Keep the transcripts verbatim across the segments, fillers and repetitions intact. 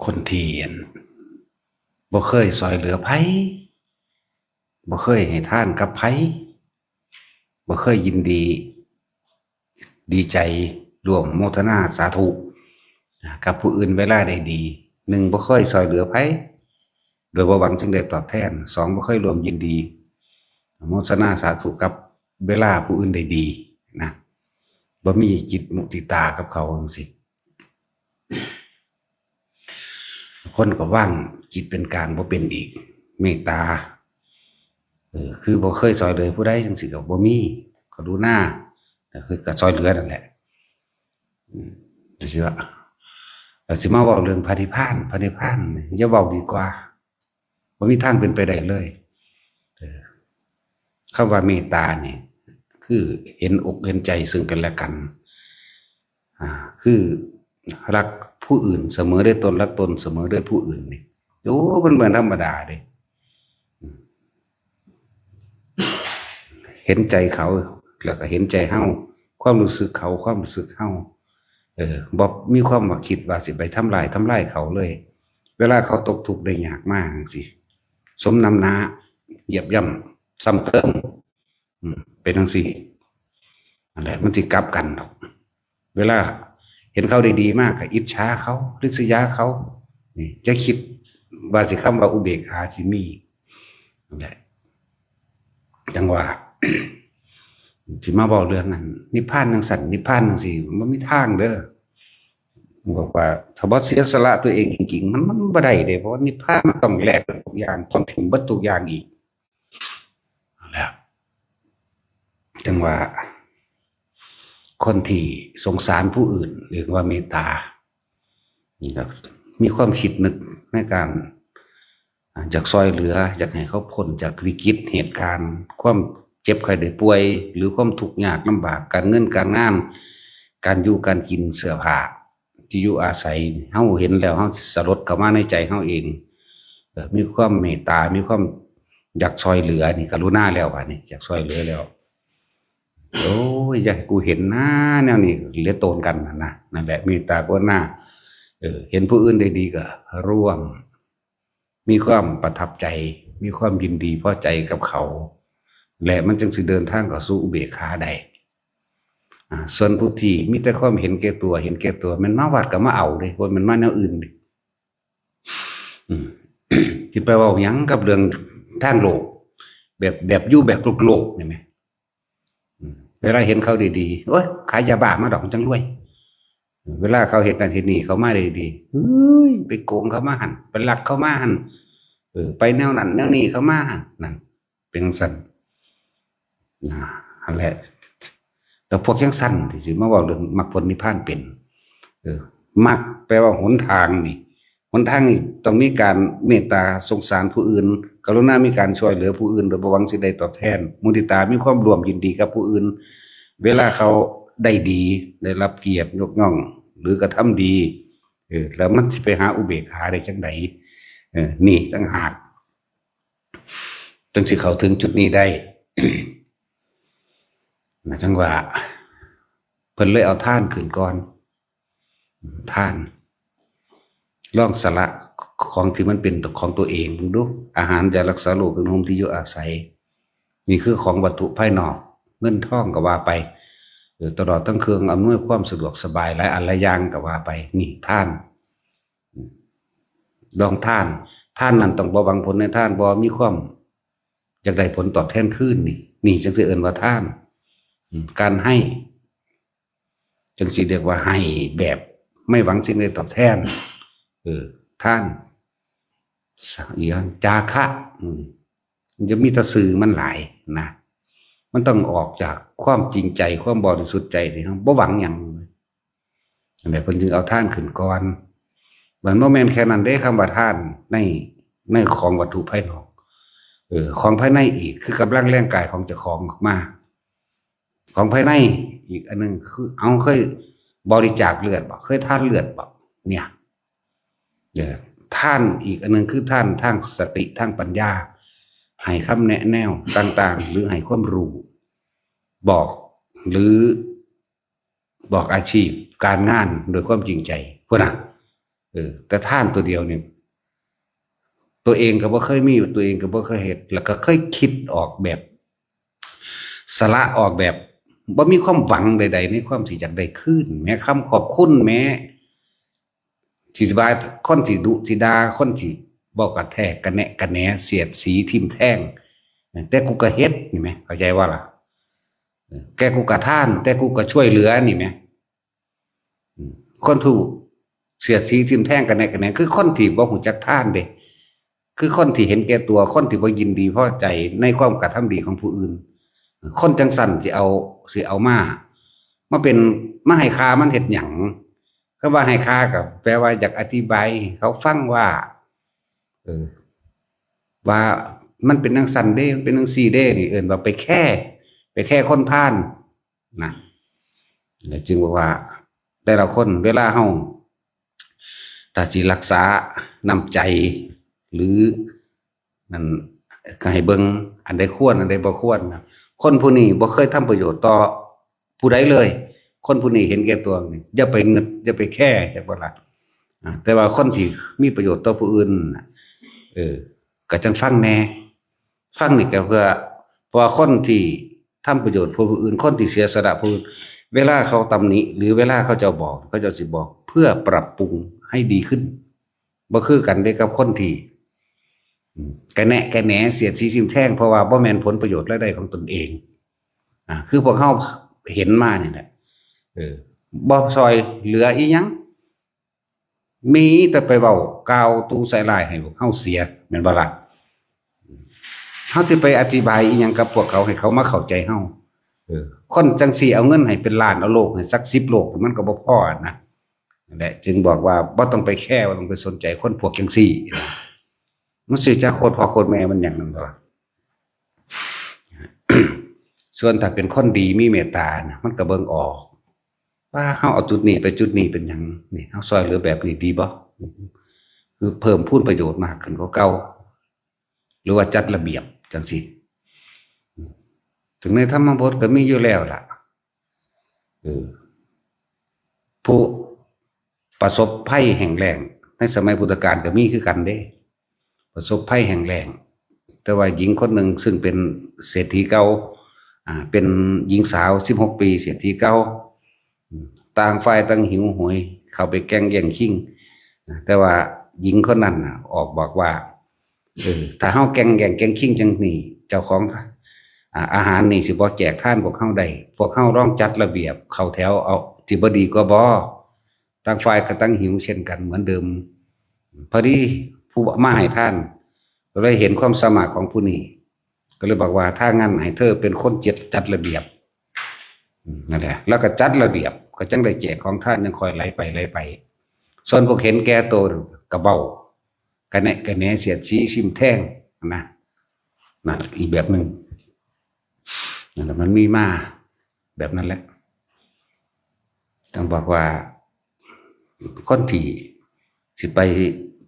คนที่บ่เคยซอยเหลือไผ บ่เคยให้ทานกับไผ บ่เคยยินดี ดีใจร่วมโมทนาสาธุกับผู้อื่นเวลาได้ดี หนึ่ง บ่เคยซอยเหลือไผ โดยบ่หวังสิ่งใดตอบแทน สอง บ่เคยร่วมยินดี โมทนาสาธุกับเวลาผู้อื่นได้ดีนะ บ่มีจิตมุติตากับเขาจังซี่ คนก็วางจิตเป็นกลางบ่เป็นอีก เมตตา เออ คือบ่เคยซอยเหลือผู้ใดจังซี่ก็บ่มี กรุณา ก็คือก็ซอยเหลือนั่นแหละ อืม จังซี่ว่า แล้วสิมาเว้าเรื่องพระนิพพาน พระนิพพานนี่อย่าเว้าดีกว่า บ่มีทางเป็นไปได้เลย เออ คำว่าเมตตานี่ คือเห็นอกเห็นใจซึ่งกันและกัน อ่า คือรักผู้อื่นเสมอด้วยตน รักตนเสมอด้วยผู้อื่นนี่ โอ้ มันบ่ธรรมดาเด้ เห็นใจเขา แล้วก็เห็นใจเฮา ความรู้สึกเขา ความรู้สึกเฮา เออ บ่มีความว่าคิดว่าสิไปทำลาย ทำลายเขาเลย เวลาเขาตกทุกข์ได้ยากมาจังซี่ สมน้ำหน้า เหยียบย่ำ ซ้ำเติม อืม เป็นจังซี่ นั่นแหละ มันสิกลับกันดอก เวลาเห็นเขาได้ดีมากก็อิจฉาเขา ริษยาเขา นี่ จะคิดว่าสิคำว่าอุเบกขาสิมี นั่นแหละ จังว่า สิมาเว้าเรื่องอันนิพพานจังซั่น นิพพานจังซี่ มันบ่มีทางเด้อ บอกว่าถ้าบ่เสียสละตัวเองจริงๆ มัน มันบ่ได้เด้ เพราะว่านิพพานมันต้องแลกเบิดทุกอย่าง ต้องถิ่มเบิดทุกอย่างอีก นั่นแหละ จังว่า คนที่สงสารผู้อื่น เรียกว่าเมตตา มีความคิดนึกในการ อ่า อยากซอยเหลือ อยากให้เขาพ้นจากวิกฤตเหตุการณ์ ความเจ็บไข้ได้ป่วย หรือความทุกข์ยากลำบาก การเงินการงาน การอยู่การกิน เสื้อผ้า ที่อยู่อาศัย เฮาเห็นแล้วเฮาสิสลดเข้ามาในใจเฮาเอง เอ่อ มีความเมตตา มีความอยากซอยเหลือนี่ กรุณาแล้วบาดนี้ อยากซอยเหลือแล้ว โอ้ย อย่าให้กูเห็นนะ แนวนี้ เหลือโตนกันนะ นั่นแหละ เมตตากรุณา เออ เห็นผู้อื่นได้ดีก็ร่วม มีความประทับใจ มีความยินดีพอใจกับเขา และมันจึงสิเดินทางเข้าสู่อุเบกขาได้ อ่า ส่วนผู้ที่มีแต่ความเห็นแก่ตัว เห็นแก่ตัว แม่นมาวัดก็มาเอาเด้ บ่แม่นมาแนวอื่นเด้ อืม สิไปเว้าหยังกับเรื่องทางโลก แบบ แบบอยู่แบบโลกๆ นี่แหม อืม เวลาเห็นเขาดีๆ โอ๊ย ขายยาบ้ามาดอก จั่งรวย เวลาเขาเฮ็ดนั่นเฮ็ดนี่ เขามาได้ดี เฮ้ย ไปโกงเขามาหั่น ไปลักเขามาหั่น เออ ไปแนวนั้นแนวนี้เขามาหั่น นั่น เป็นจั่งซั้น นะ นั่นแหละ แล้วพวกจั่งซั้นที่สิมาเว้าเรื่องมรรคผลนิพพานเป็น เออ มรรคแปลว่าหนทางนี่ หนทางนี่ต้องมีการเมตตาสงสารผู้อื่น กรุณามีการช่วยเหลือผู้อื่น โดยบ่หวังสิ่งใดตอบแทน มุทิตามีความร่วมยินดีกับผู้อื่น เวลาเขาได้ดี ได้รับเกียรติยกย่อง หรือกระทำดี เออ แล้วมันสิไปหาอุเบกขาได้จั่งใด เออ นี่ต่างหาก จั่งสิเข้าถึงจุดนี้ได้ นะ จั่งว่า เพิ่นเลยเอาทานขึ้นก่อน ทาน ลองสละของที่มันเป็นของตัวเองเบิ่งดู อาหาร ยารักษาโรค เครื่องนุ่งห่ม ที่อยู่อาศัย นี่คือของวัตถุภายนอก เงินทองก็ว่าไป เออ ตลอดทั้งเครื่องอำนวยความสะดวกสบายหลายอันหลายอย่างก็ว่าไป นี่ทาน ลองทาน ทานนั้นต้องบ่หวังผลในทาน บ่มีความอยากได้ผลตอบแทนคืนนี่ นี่จั่งสิเอิ้นว่าทาน อืม การให้ จั่งสิเรียกว่าให้แบบไม่หวังสิ่งใดตอบแทน เออ ทาน อีหยัง จาคะ อืม มันจะมีแต่ชื่อมันหลายนะ มันต้องออกจากความจริงใจ ความบริสุทธิ์ใจที่เราบ่หวังหยัง นั่นแหละ เพิ่นจึงเอาทานขึ้นก่อน มันบ่แม่นแค่นั้นเด้ คำว่าทานใน ในของวัตถุภายนอก เออ ของภายในอีก คือกำลังแรงกายของเจ้าของออกมา ของภายในอีกอันหนึ่งคือ เอา เคยบริจาคเลือดบ่ เคยทานเลือดบ่ เนี่ย เออ ทานอีกอันหนึ่งคือทานทางสติ ทางปัญญา ให้คำแนะแนวต่างๆ หรือให้ความรู้ บอก หรือบอกอาชีพ การงานโดยความจริงใจ พุ้นน่ะ เออ แต่ทานตัวเดียวนี่ ตัวเองก็บ่เคยมี ตัวเองก็บ่เคยเฮ็ด แล้วก็เคยคิดออกแบบ สละออกแบบบ่มีความหวังใดๆ ในความสิอยากได้คืน แม้คำขอบคุณ แม้สิว่าคนสิดุสิด่า คนสิบอกกระแทกกระแนะกระแหน เสียดสีทิ่มแทง แต่กูก็เฮ็ดนี่แหม เข้าใจบ่ล่ะ แต่กูก็ทาน แต่กูก็ช่วยเหลือนี่แหม อืม คนผู้เสียดสีทิ่มแทงกระแนะกระแหน คือคนที่บ่รู้จักทานเด้ คือคนที่เห็นแก่ตัว คนที่บ่ยินดีพอใจในความกระทำดีของผู้อื่น คนจังซั่นสิเอา สิเอามา มาเป็น มาให้ค่ามันเฮ็ดหยัง คำว่าให้ค่าก็แปลว่าอยากอธิบายให้เขาฟังว่า เออ ว่ามันเป็นจังซั่นเด้ มันเป็นจังซี่เด้ นี่เอิ้นว่าไปแคร์ ไปแคร์คนพาลนะ แล้วจึงบอกว่า แต่ละคนเวลาเฮา ถ้าสิรักษาน้ำใจ หรือนั่น ก็ให้เบิ่งอันใดควร อันใดบ่ควรนะ คนผู้นี้บ่เคยทำประโยชน์ต่อผู้ใดเลย คนผู้นี้เห็นแก่ตัวนี่ อย่าไปงึด อย่าไปแคร์ จักบ่ล่ะ อ่า แต่ว่าคนที่มีประโยชน์ต่อผู้อื่นน่ะ เออ ก็จังฟังแหน่ ฟังนี่ก็เพื่อ เพราะว่าคนที่ทำประโยชน์ผู้อื่น คนที่เสียสละผู้อื่น เวลาเขาตำหนิ หรือเวลาเขาเจ้าบอก เขาเจ้าสิบอกเพื่อปรับปรุงให้ดีขึ้น บ่คือกันเด้กับคนที่ อืม กระแนะกระแหน เสียดสีทิ่มแทง เพราะว่าบ่แม่นผลประโยชน์รายได้ของตนเอง อ่า คือพวกเฮาเห็นมานี่แหละ เออ บ่ช่วยเหลืออีหยัง มีแต่ไปเว้ากล่าวตู่ใส่ร้ายให้พวกเฮาเสีย แม่นบ่ล่ะ เฮาสิไปอธิบายอีหยังกับพวกเขาให้เขามาเข้าใจเฮา เออ คนจังซี่เอาเงินให้เป็นล้าน เอาโลกให้สักสิบโลก มันก็บ่พอนะ นั่นแหละ จึงบอกว่าบ่ต้องไปแคร์ บ่ต้องไปสนใจคนพวกจังซี่ มันสิจักโคตรพ่อโคตรแม่มันหยังนั่นบ่ล่ะ ส่วนถ้าเป็นคนดีมีเมตตานะ มันก็เบิ่งออก ว่าเฮาเอาจุดนี้ไปจุดนี้เป็นหยัง นี่ เฮาช่วยเหลือแบบนี้ดีบ่ คือเพิ่มพูนประโยชน์มากขึ้นกว่าเก่า หรือว่าจัดระเบียบจังซี่ ซึ่งในธรรมบทก็มีอยู่แล้วล่ะ เออ ผู้ประสบภัยแห้งแล้ง ในสมัยพุทธกาลก็มีคือกันเด้ ประสบภัยแห้งแล้ง แต่ว่าหญิงคนหนึ่งซึ่งเป็นเศรษฐีเก่า อ่า เป็นหญิงสาวสิบหกปี เศรษฐีเก่า อืม ต่างฝ่ายต่างหิวโหย เข้าไปแก่งแย่งชิง อ่า แต่ว่าหญิงคนนั้นน่ะ ออกบอกว่า เออ ถ้าเฮาแก่งแย่งแก่งชิงจังนี้ เจ้าของ อ่า อาหารนี่สิบ่แจกทานพวกเฮาได้ พวกเฮาลองจัดระเบียบเข้าแถวเอา สิบ่ดีกว่าบ่ ต่างฝ่ายก็ต่างหิวเช่นกันเหมือนเดิม พอดีผู้มาให้ทาน ก็เลยเห็นความสามารถของผู้นี้ ก็เลยบอกว่า ถ้างั้นให้เธอเป็นคนจัด จัดระเบียบ อืม นั่นแหละ แล้วก็จัดระเบียบ ก็จังได้แจกของทาน ยังค่อยไหลไป ไหลไป ส่วนพวกเห็นแก่ตัวก็เว้ากระแนะกระแหน เสียดสีทิ่มแทงนะ นั่นอีกแบบหนึ่ง นั่นแหละ มันมีมาแบบนั้นแหละ ต้องบอกว่า คนที่สิไป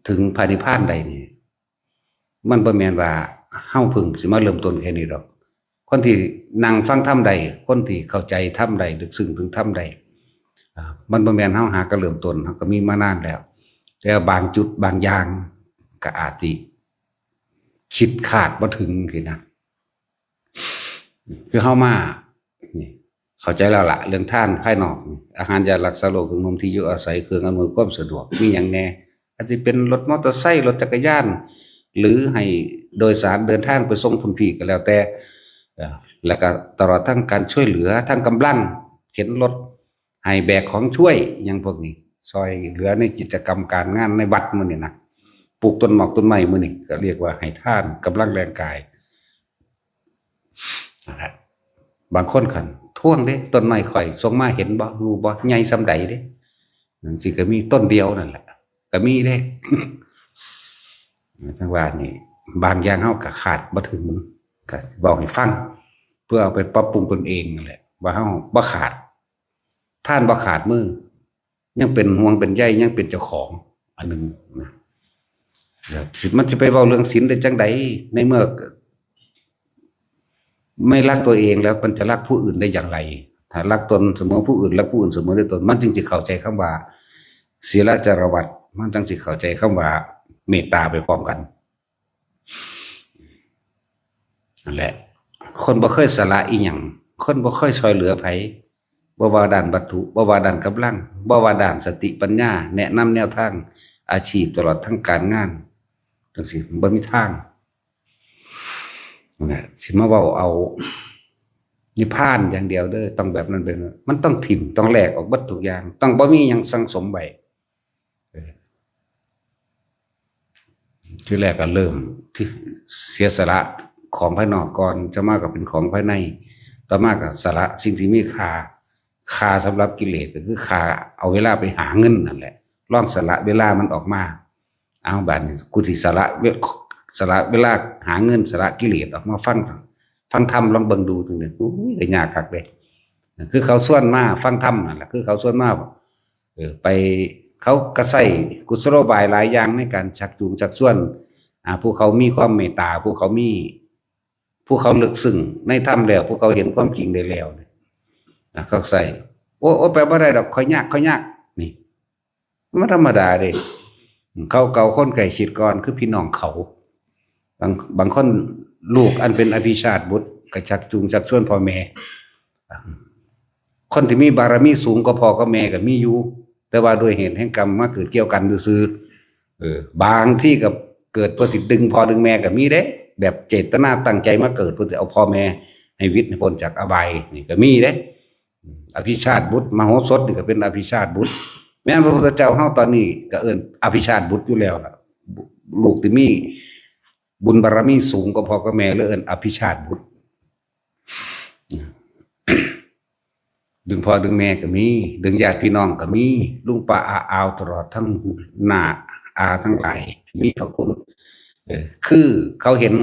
ถึงพระนิพพานได้นี่ มันบ่แม่นว่าเฮาเพิ่งสิมาเริ่มต้นแค่นี้ดอก คนที่นั่งฟังธรรมได้ คนที่เข้าใจธรรมได้ ลึกซึ้งถึงธรรมได้ อ่า มันบ่แม่นเฮาหาก็เริ่มต้น เฮาก็มีมานานแล้ว แต่บางจุดบางอย่างก็อาจสิคิดคาดบ่ถึงสินะ คือเฮามา นี่ เข้าใจแล้วล่ะ เรื่องทานภายนอก อาหารยารักษาโรค เครื่องนุ่งที่อยู่อาศัย เครื่องอำนวยความสะดวก มีหยังแหน่ อาจสิเป็นรถมอเตอร์ไซค์ รถจักรยาน หรือให้โดยสารเดินทางไปส่งพุ้นพี้ก็แล้วแต่ เอ่อ แล้วก็ตลอดทั้งการช่วยเหลือทางกำลัง เข็นรถ ให้แบกของช่วย หยังพวกนี้ ช่วยเหลือในกิจกรรมการงานในวัดมื้อนี้นะ ปลูกต้นหมากต้นไม้มื้อนี้ ก็เรียกว่าให้ทานกำลังแรงกาย นั่นแหละ บางคนคันทวงเด้ ต้นไม้ข่อยส่งมาเห็นบ่ รู้บ่ ใหญ่ส่ำใดเด้ จังซี่ก็มี ต้นเดียวนั่นแหละ ก็มีเด้ จังว่านี่ บางอย่างเฮาก็คาดบ่ถึง ก็เว้าให้ฟัง เพื่อเอาไปปรับปรุงตนเองนั่นแหละ ว่าเฮาบ่ขาด ทานบ่ขาดมือ ยังเป็นห่วงเป็นใย ยังเป็นเจ้าของอันหนึ่งนะ แล้วสิ มันสิไปเว้าเรื่องศีลได้จังใด ในเมื่อ ไม่รักตัวเองแล้วมันจะรักผู้อื่นได้อย่างไร ถ้ารักตนเสมอผู้อื่น รักผู้อื่นเสมอด้วยตน มันจึงจะเข้าใจคำว่า ศีลจารวัตร มันจั่งสิเข้าใจคำว่าเมตตาไปพร้อมกัน นั่นแหละ คนบ่เคยสละอีหยัง คนบ่เคยช่วยเหลือไผ บ่ว่าด้านวัตถุ บ่ว่าด้านกำลัง บ่ว่าด้านสติปัญญา แนะนำแนวทางอาชีพ ตลอดทั้งการงาน จั่งซี้ บ่มีทาง นั่นแหละ สิมาเว้าเอานิพพานอย่างเดียวเด้อ ต้องแบบนั้นเป็น มันต้องถิ่ม ต้องแลกออกเบิดทุกอย่าง ต้องบ่มีหยังสั่งสมไว้ เออ ทีแรกก็เริ่มที่เสียสละของภายนอกก่อน จะมาก็เป็นของภายใน ต่อมาก็สละสิ่งที่มีค่า ค่าสำหรับกิเลสก็คือค่าเอาเวลาไปหาเงินนั่นแหละ ลองสละเวลามันออกมา เอาบัดนี้กูสิสละเว-, สละเวลาหาเงิน สละกิเลสออกมาฟัง ฟังธรรม ลองเบิ่งดู จั่งซี้ อุ้ย ก็ยากคักเด้ คือเขาชวนมาฟังธรรมนั่นแหละ คือเขาชวนมา เออ ไป เขาก็ใช้กุศโลบายหลายอย่างในการชักจูงชักชวน อ่า ผู้เขามีความเมตตา ผู้เขามี ผู้เขาลึกซึ้งในธรรมแล้ว ผู้เขาเห็นความจริงได้แล้วเนี่ย อ่ะ เขาใช้ โอ้ โอ้ ไปบ่ได้ดอก ข้อยยาก ข้อยยาก นี่ มันธรรมดาเด้ เขาก็เอาคนใกล้ชิดก่อน คือพี่น้องเขา บาง บางคนลูกอันเป็นอภิชาติบุตรก็ชักจูงชักชวนพ่อแม่ คนที่มีบารมีสูงกว่าพ่อกับแม่ก็มีอยู่ แต่ว่าด้วยเหตุแห่งกรรมมาเกิดเกี่ยวกันซื่อๆ เออ บางที่ก็เกิดเพื่อสิดึงพ่อดึงแม่ก็มีเด้ แบบเจตนาตั้งใจมาเกิดเพื่อสิเอาพ่อแม่ให้วิทย์ให้พ้นจากอบายนี่ก็มีเด้ อภิชาติบุตร มโหสถนี่ก็เป็นอภิชาติบุตร แม่นพระพุทธเจ้าเฮาตอนนี้ก็เอิ้นอภิชาติบุตรอยู่แล้วล่ะ ลูกที่มีบุญบารมีสูงกว่าพ่อกับแม่เลยเอิ้นอภิชาติบุตร ดึงพ่อดึงแม่ก็มี ดึงญาติพี่น้องก็มี ลุงป้าอาอาวตลอดทั้งน้าอาทั้งหลาย มีพระคุณ เออ คือเขาเห็น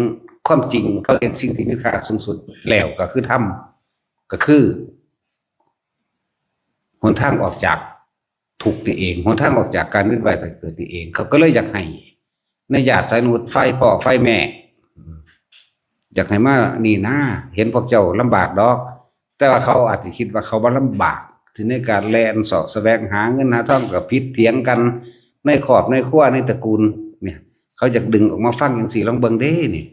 ความจริง เขาเห็นสิ่งที่มีค่าสูงสุดแล้วก็คือธรรม ก็คือหนทางออกจากทุกข์นี่เอง หนทางออกจากการเวียนว่ายตายเกิดนี่เอง เขาก็เลยอยากให้ในญาติสายโลหิต ไฟพ่อไฟแม่ อยากให้มานี่นะ เห็นพวกเจ้าลำบากดอก แต่ว่าเขาอาจจะคิดว่าเขาบ่ลำบาก ที่ในการแล่นเสาะแสวงหาเงินหาทองก็ผิดเถียงกัน ในครอบในครัวในตระกูล เนี่ย เขาอยากดึงออกมาฟังจั่งซี้ ลองเบิ่งเด้นี่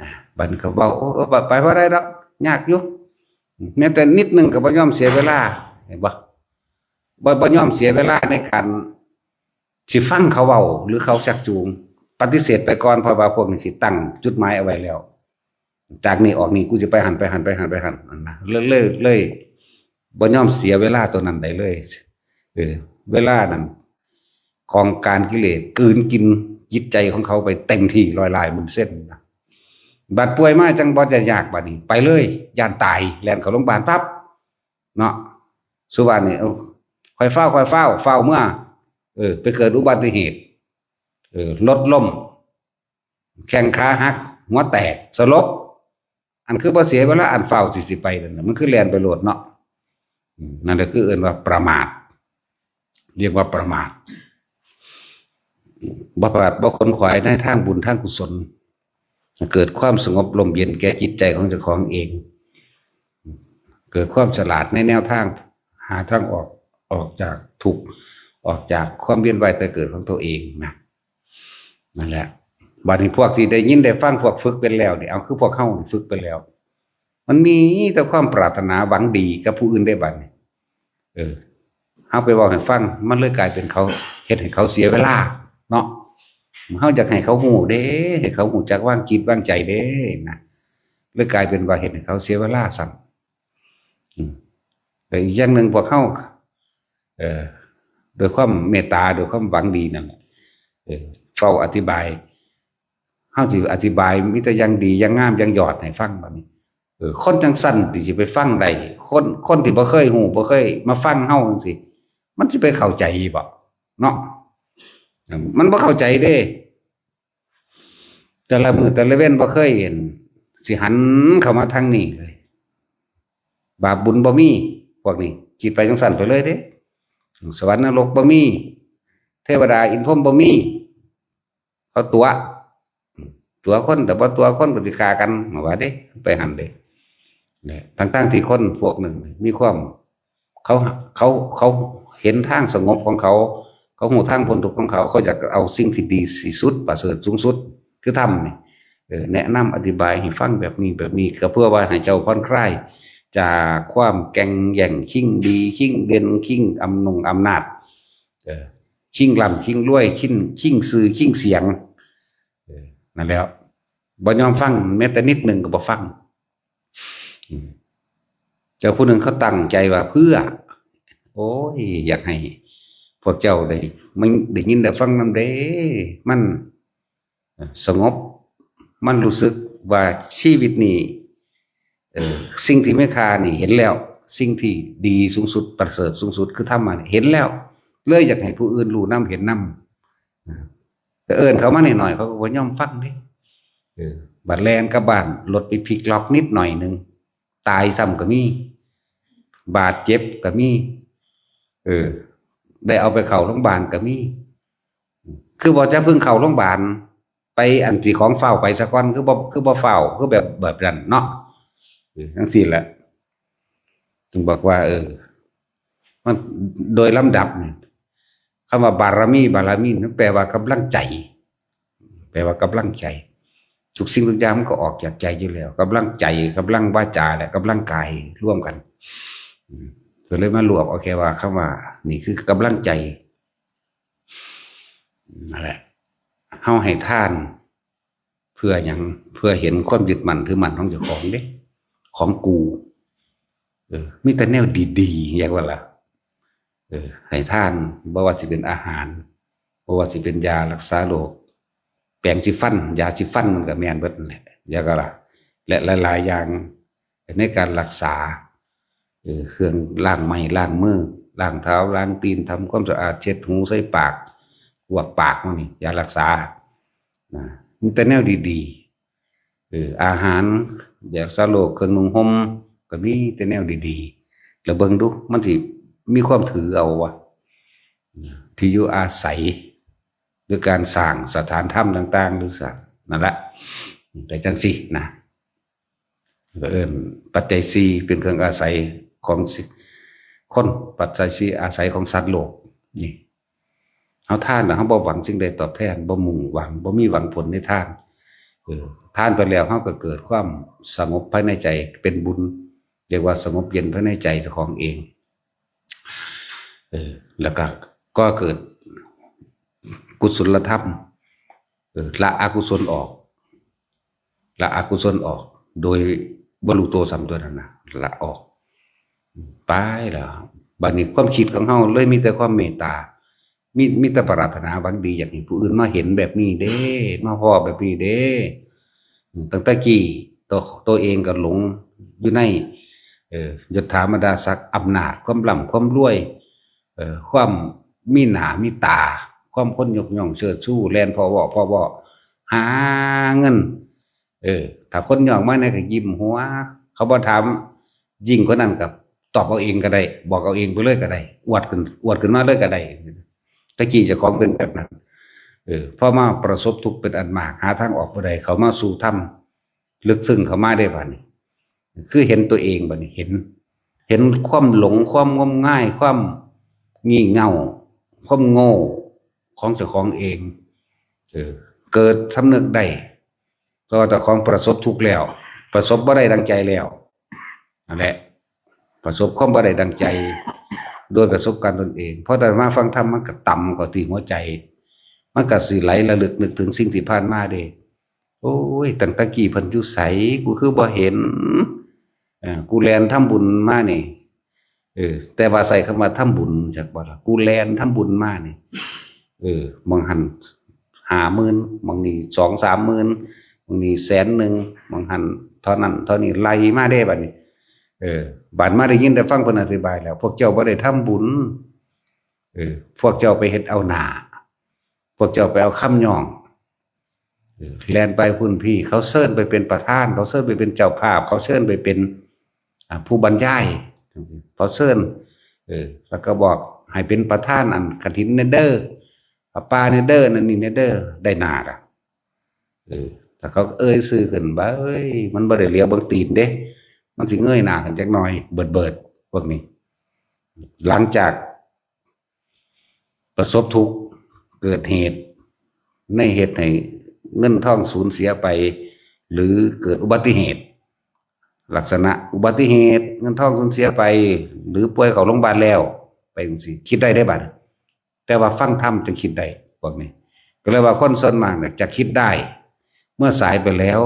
อ่ะ บัดนี้เขาเว้า โอ้ เออ ไป ไปบ่ได้ดอก ยากอยู่ แม้แต่นิดหนึ่งก็บ่ยอมเสียเวลา เห็นบ่ บ่ บ่ยอมเสียเวลาในการสิฟังเขาเว้า หรือเขาชักจูง ปฏิเสธไปก่อน เพราะว่าพวกนี้สิตั้งจุดหมายเอาไว้แล้ว จากนี้ออกนี่กูจะไปหั่น ไปหั่น ไปหั่น ไปหั่น นั่นนะ เลย เลย เลย บ่ยอมเสียเวลาตัวนั้นได้เลย เออ เวลานั้น ของการกิเลสกลืนกินจิตใจของเขาไปเต็มที่ ร้อยล้านเปอร์เซ็นต์นะ บัดป่วยมาจั่งบ่จะยาก บัดนี้ไปเลย ย่านตาย แล่นเข้าโรงพยาบาลปั๊บ เนาะ สุวรรณนี่ เอ้า ค่อยฟ้าว ค่อยฟ้าว ฟ้าวเมือ เออ ไปเกิดอุบัติเหตุ เออ รถล้ม แข้งขาหัก หัวแตก สลบ อันคือบ่เสียเวลา อันฟ้าวสิ สิไปนั่นน่ะ มันคือแล่นไปโลดเนาะ อืม นั่นแหละคือเอิ้นว่าประมาท เรียกว่าประมาท บ่ประมาท บ่ขนขวายในทางบุญทางกุศล เกิดความสงบร่มเย็นแก่จิตใจของเจ้าของเอง เกิดความฉลาดในแนวทาง หาทางออก ออกจากทุกข์ ออกจากความเวียนว่ายตายเกิดของตัวเองนะ นั่นแหละ บัดนี้พวกที่ได้ยินได้ฟัง พวกฝึกเป็นแล้วนี่ เอา คือพวกเฮานี่ฝึกไปแล้ว มันมีแต่ความปรารถนาหวังดีกับผู้อื่นได้บัดนี้ เออ เฮาไปเว้าให้ฟัง มันเลยกลายเป็นเขา เฮ็ดให้เขาเสียเวลาเนาะ เฮาอยากให้เขาฮู้เด้ ให้เขาฮู้จักวางจิตวางใจเด้นะ เลยกลายเป็นว่าเฮ็ดให้เขาเสียเวลาซ้ำ อืม แต่อีกอย่างหนึ่งพวกเฮา เอ่อ ด้วยความเมตตา ด้วยความหวังดีนั่นแหละ เออ เฝ้าอธิบาย เฮาสิอธิบายมีแต่อย่างดี อย่างงาม อย่างยอดให้ฟังบัดนี้ เออ คนจั่งซั่นติสิไปฟังได้ คน คนที่บ่เคยฮู้ บ่เคยมาฟังเฮาจั่งซี้ มันสิไปเข้าใจบ่ เนาะ มันบ่เข้าใจเด้ แต่ละมื้อแต่ละเว็นบ่เคยเห็น สิหันเข้ามาทางนี้เลย บาปบุญบ่มี พวกนี้ คิดไปจั่งซั่นไปเลยเด้ สวรรค์นรกบ่มี เทวดาอินทร์พรหมบ่มี เขาตั๋ว ตั๋วคน แต่บ่ตั๋วคนก็สิฆ่ากัน ว่าเด้ ไปหั่นเด้ เนี่ย ทั้งๆที่คนพวกหนึ่งมีความ เขา เขา เขาเห็นทางสงบของเขา เขาฮู้ทางพ้นทุกข์ของเขา เขาอยากเอาสิ่งที่ดีที่สุด ประเสริฐสูงสุด คือธรรมนี่ เออ แนะนำอธิบายให้ฟังแบบนี้แบบนี้ ก็เพื่อว่าให้เจ้าผ่อนคลายจากความแก่งแย่ง ชิงดี ชิงเด่น ชิงอำนงอำนาจ เออ ชิงร่ำ ชิงรวย ชิง ชิงชื่อ ชิงเสียง เออ นั่นแหละ บ่ยอมฟัง แม้แต่นิดหนึ่งก็บ่ฟัง อืม เจ้าผู้หนึ่งเขาตั้งใจว่าเพื่อ โอ้ย อยากให้พวกเจ้าได้ มันได้ยินได้ฟังนำเด้ มันสงบ มันรู้สึกว่าชีวิตนี้ เออ สิ่งที่มีค่านี่เห็นแล้ว สิ่งที่ดีสูงสุด ประเสริฐสูงสุดคือธรรมะนี่เห็นแล้ว เลยอยากให้ผู้อื่นรู้นำ เห็นนำ แต่เอิ้นเขามาหน่อยๆ เขาก็บ่ยอมฟังเด้ เออ บัดแล่นกลับบ้าน รถไปพลิกล็อกนิดหน่อยหนึ่ง ตายซ้ำก็มี บาดเจ็บก็มี เออ ได้เอาไปเข้าโรงพยาบาลก็มี คือบ่จะเพิ่งเข้าโรงพยาบาล ไปอันที่ของฟ้าวไปซะก่อน คือบ่ คือบ่ฟ้าว คือแบบ แบบนั้นเนาะ เออ จั่งซี้แหละ ถึงบอกว่า เออ มันโดยลำดับนี่ คำว่าบารมี บารมี นั่นแปลว่ากำลังใจ แปลว่ากำลังใจ ทุกสิ่งทุกอย่างมันก็ออกจากใจอยู่แล้ว กำลังใจ กำลังวาจา และกำลังกายร่วมกัน อืม ก็เลยมารวบเอาแค่ว่าคำว่า นี่คือกำลังใจ นั่นแหละ เฮาให้ทาน เพื่อหยัง เพื่อเห็นความยึดมั่นถือมั่นของเจ้าของเด้ ของกู เออ มีแต่แนวดีๆ อยากว่าล่ะ เออ ให้ทาน บ่ว่าสิเป็นอาหาร บ่ว่าสิเป็นยารักษาโรค แปรงสีฟัน ยาสีฟันมันก็แม่นเบิดนั่นแหละ อยากว่าล่ะ และหลายๆ อย่างในการรักษา เออ เครื่องล้างไม้ล้างมือ ล้างเท้าล้างตีน ทำความสะอาด เช็ดหูใส่ปาก กวกปากมันนี่ ยารักษา นะ มีแต่แนวดีๆ เออ อาหาร ยารักษาโรค เครื่องนุ่งห่ม ก็มีแต่แนวดีๆ แล้วเบิ่งดู มันสิมีความถือเอาวะ ที่อยู่อาศัย หรือการสร้างสถานธรรมต่างๆ หรือสร้าง นั่นละ แต่จั่งซี้นะ เอิ้นปัจจัยสี่เป็นเครื่องอาศัยของสิ คน ปัจจัยสี่อาศัยของสัตว์โลก นี่ เฮาทานแล้วเฮาบ่หวังสิ่งใดตอบแทน บ่มุ่งหวัง บ่มีหวังผลในทาน เออ ทานไปแล้วเฮาก็เกิดความสงบภายในใจ เป็นบุญ เรียกว่าสงบเย็นภายในใจเจ้าของเอง เออ แล้วก็ ก็เกิดกุศลธรรม เออ ละอกุศลออก ละอกุศลออก โดยบ่รู้ตัวซ้ำตัวนั้นนะ ละออก ไปแล้ว บัดนี้ความคิดของเฮาเลยมีแต่ความเมตตา มี มีแต่ปรารถนาหวังดี อยากให้ผู้อื่นมาเห็นแบบนี้เด้ มาพ้อแบบนี้เด้ ตั้งแต่กี้ตัว ตัวเองก็หลงอยู่ใน เอ่อ ยศถาบรรดาศักดิ์ อำนาจ ความร่ำความรวย เอ่อ ความมีหน้ามีตา ความคนยกย่องเชิดชู แล่นพ้อเว้าพ้อเว้า หาเงิน เออ ถ้าคนย่องมาเนี่ยก็ยิ้มหัว เขาบ่ถาม ยิ่งกว่านั้นก็ตอบเอาเองก็ได้ บอกเอาเองไปเลยก็ได้ อวดขึ้น อวดขึ้นมาเลยก็ได้ แต่กี้เจ้าของเป็นแบบนั้น เออ พอมาประสบทุกข์เป็นอันมาก หาทางออกบ่ได้ เข้ามาสู่ธรรม ลึกซึ้งเข้ามาได้บัดนี้ คือเห็นตัวเองบัดนี้ เห็น เห็นความหลง ความงมงาย ความงี่เง่า ความโง่ของเจ้าของเอง เออ เกิดสำนึกได้ ก็ว่าเจ้าของประสบทุกข์แล้ว ประสบบ่ได้ดังใจแล้ว นั่นแหละ ประสบความบ่ได้ดังใจ โดยประสบการณ์ตนเอง พอได้มาฟังธรรมมันก็ต่ำเข้าที่หัวใจ มันก็สิไหลระลึกนึกถึงสิ่งที่ผ่านมาเด้ โอ้ย ตั้งแต่กี้เพิ่นอยู่ไส กูคือบ่เห็น เอ่อ กูแล่นทำบุญมานี่ เออ แต่ว่าใส่คำว่าทำบุญ จักบ่ล่ะ กูแล่นทำบุญมานี่ เออ บางหั้นห้าหมื่น บางนี่สองสามหมื่น บางนี่แสนหนึ่ง บางหั้นเท่านั้นเท่านี้ ไล่มาเด้บัดนี้ เออ บัดมาได้ยินได้ฟังเพิ่นอธิบายแล้ว พวกเจ้าบ่ได้ทำบุญ เออ พวกเจ้าไปเฮ็ดเอาหน้า พวกเจ้าไปเอาคำย่อง เออ แล่นไปพุ้นพี้ เขาเชิญไปเป็นประธาน เขาเชิญไปเป็นเจ้าภาพ เขาเชิญไปเป็น อ่า ผู้บรรยาย เขาเชิญ เออ แล้วก็บอกให้เป็นประธานอันกฐินแหน่เด้อ ผ้าป่าแหน่เด้อ นั่นนี่แหน่เด้อ ได้หน้าละ เออ ถ้าเขาเอ่ยชื่อขึ้น เบ้ย มันบ่ได้เหลียวเบิ่งตีนเด้ มันสิเงยหน้าขึ้นจักหน่อย เบิดๆ พวกนี้ หลังจาก ประสบทุกข์ เกิดเหตุในเหตุให้เงินทองสูญเสียไป หรือเกิดอุบัติเหตุ ลักษณะอุบัติเหตุ เงินทองสูญเสียไป หรือป่วยเข้าโรงพยาบาลแล้ว ไปจังซี่ คิดได้ได้บัด แต่ว่าฟังธรรมจะคิดได้ พวกนี้ ก็เลยว่าคนส่วนมากเนี่ยจะคิดได้ เมื่อสายไปแล้ว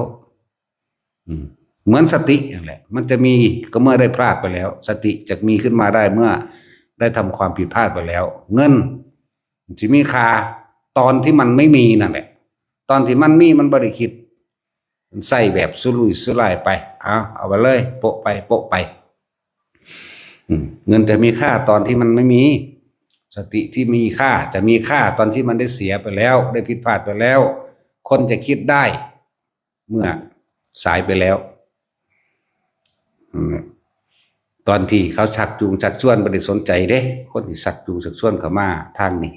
อืม เหมือนสตินั่นแหละ มันจะมีก็เมื่อได้พลาดไปแล้ว สติจะมีขึ้นมาได้เมื่อได้ทำความผิดพลาดไปแล้ว เงินมันจะมีค่าตอนที่มันไม่มีนั่นแหละ ตอนที่มันมีมันบ่ได้คิด มันใส่แบบสุรุ่ยสุร่ายไป เอาเอาไปเลย โปะไปโปะไป อืม เงินจะมีค่าตอนที่มันไม่มี สติที่มีค่าจะมีค่าตอนที่มันได้เสียไปแล้ว ได้ผิดพลาดไปแล้ว คนจะคิดได้ เมื่อสายไปแล้ว อืม ตอนที่เขาชักจูงชักชวนบ่ได้สนใจเด้ คนที่ชักจูงชักชวนเข้ามาทางนี้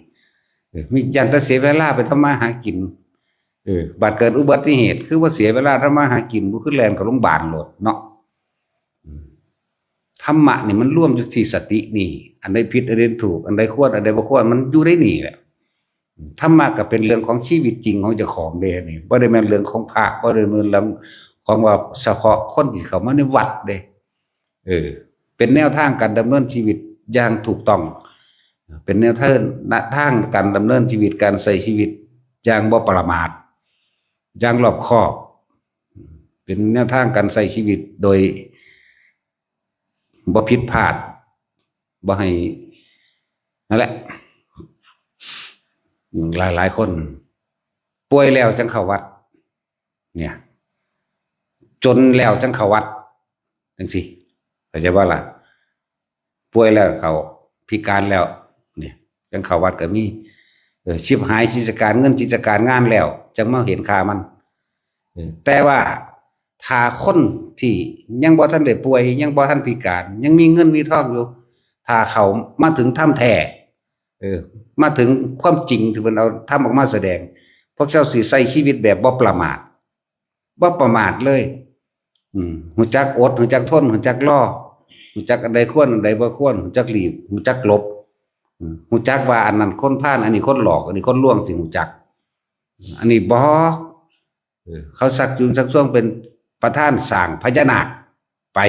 เออ มีย่านแต่เสียเวลาไปทำมาหากิน เออ บัดเกิดอุบัติเหตุ คือว่าเสียเวลาทำมาหากิน บ่คือแล่นเข้าโรงพยาบาลโลดเนาะ อืม ธรรมะนี่มันรวมอยู่ที่สตินี่ อันใดผิด อันใดถูก อันใดควร อันใดบ่ควร มันอยู่ในนี่แหละ ธรรมะก็เป็นเรื่องของชีวิตจริงของเจ้าของเด้นี่ บ่ได้แม่นเรื่องของพระ บ่ได้แม่นเรื่องของว่าเฉพาะคนที่เข้ามาในวัดเด้ เออ เป็นแนวทางการดำเนินชีวิตอย่างถูกต้อง เป็นแนวทาง ทางการดำเนินชีวิต การใช้ชีวิตอย่างบ่ประมาท อย่างรอบคอบ เป็นแนวทางการใช้ชีวิตโดยบ่ผิดพลาด บ่ให้ นั่นแหละ หลายหลายคน ป่วยแล้วจังเข้าวัด เนี่ย จนแล้วจังเข้าวัด จังซี่ เข้าใจบ่ล่ะ ป่วยแล้วเข้า พิการแล้ว เนี่ย จังเข้าวัดก็มี เออ ชิบหายกิจการเงินกิจการงานแล้ว จังมาเห็นค่ามัน เออ แต่ว่าถ้าคนที่ยังบ่ทันได้ป่วย ยังบ่ทันพิการ ยังมีเงินมีทองอยู่ ถ้าเข้ามาถึงธรรมแท้ เออ มาถึงความจริงที่เพิ่นเอาธรรมออกมาแสดง พวกเจ้าสิใช้ชีวิตแบบบ่ประมาท บ่ประมาทเลย อืม ฮู้จักอด ฮู้จักทน ฮู้จักรอ ฮู้จักอันใดควร อันใดบ่ควร ฮู้จักหลีก ฮู้จักหลบ อืม ฮู้จักว่าอันนั้นคนพาล อันนี้คนหลอก อันนี้คนลวง สิฮู้จัก อันนี้บ่ เออ เขาชักจูงชักชวนเป็นประธานสร้างพญานาคไป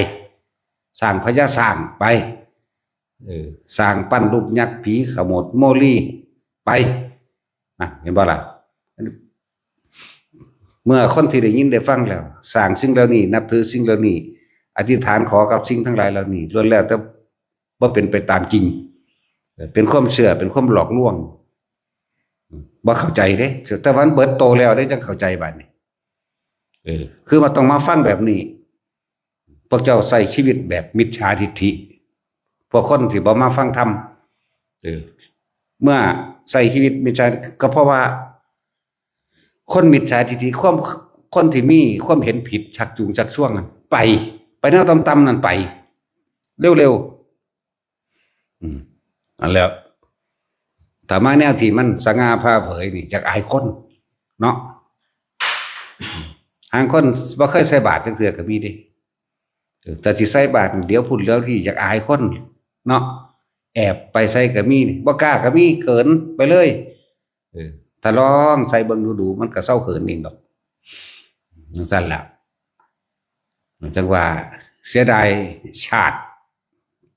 สร้างพญาช้างไป เออ สร้างปั้นรูปยักษ์ ผีขโมดโมลีไป นะ เห็นบ่ล่ะ เมื่อคนที่ได้ยินได้ฟังแล้ว สร้างสิ่งเหล่านี้ นับถือสิ่งเหล่านี้ อธิษฐานขอกับสิ่งทั้งหลายเหล่านี้ ล้วนแล้วแต่บ่เป็นไปตามจริง เป็นความเชื่อ เป็นความหลอกลวง บ่เข้าใจเด้ แต่ว่ามันเบิดโตแล้วเด้ จังเข้าใจบัดนี้ เออ คือว่าต้องมาฟังแบบนี้ พวกเจ้าใช้ชีวิตแบบมิจฉาทิฏฐิ พวกคนที่บ่มาฟังธรรม เออ เมื่อใช้ชีวิตมิจฉา ก็เพราะว่า คนมิจฉาทิฏฐิ ความ คนที่มีความเห็นผิดชักจูงชักชวนนั่นไป ไปแนวต่ำๆนั่นไป เร็วๆ อืม อันแล้ว ถ้ามาแนวที่มันสง่าผ่าเผยนี่ อยากอายคน เนาะ หางคนบ่เคยใส่บาตรจักเทื่อก็มีเด้ เออ แต่สิใส่บาตรเดี๋ยวพูดเดี๋ยวที่ อยากอายคน เนาะ แอบไปใส่ก็มี บ่กล้าก็มี เขินไปเลย เออ ถ้าลองใส่เบิ่งดูๆ มันก็เซาเขินเองดอก จังซั่นล่ะ จังว่าเสียดายชาติ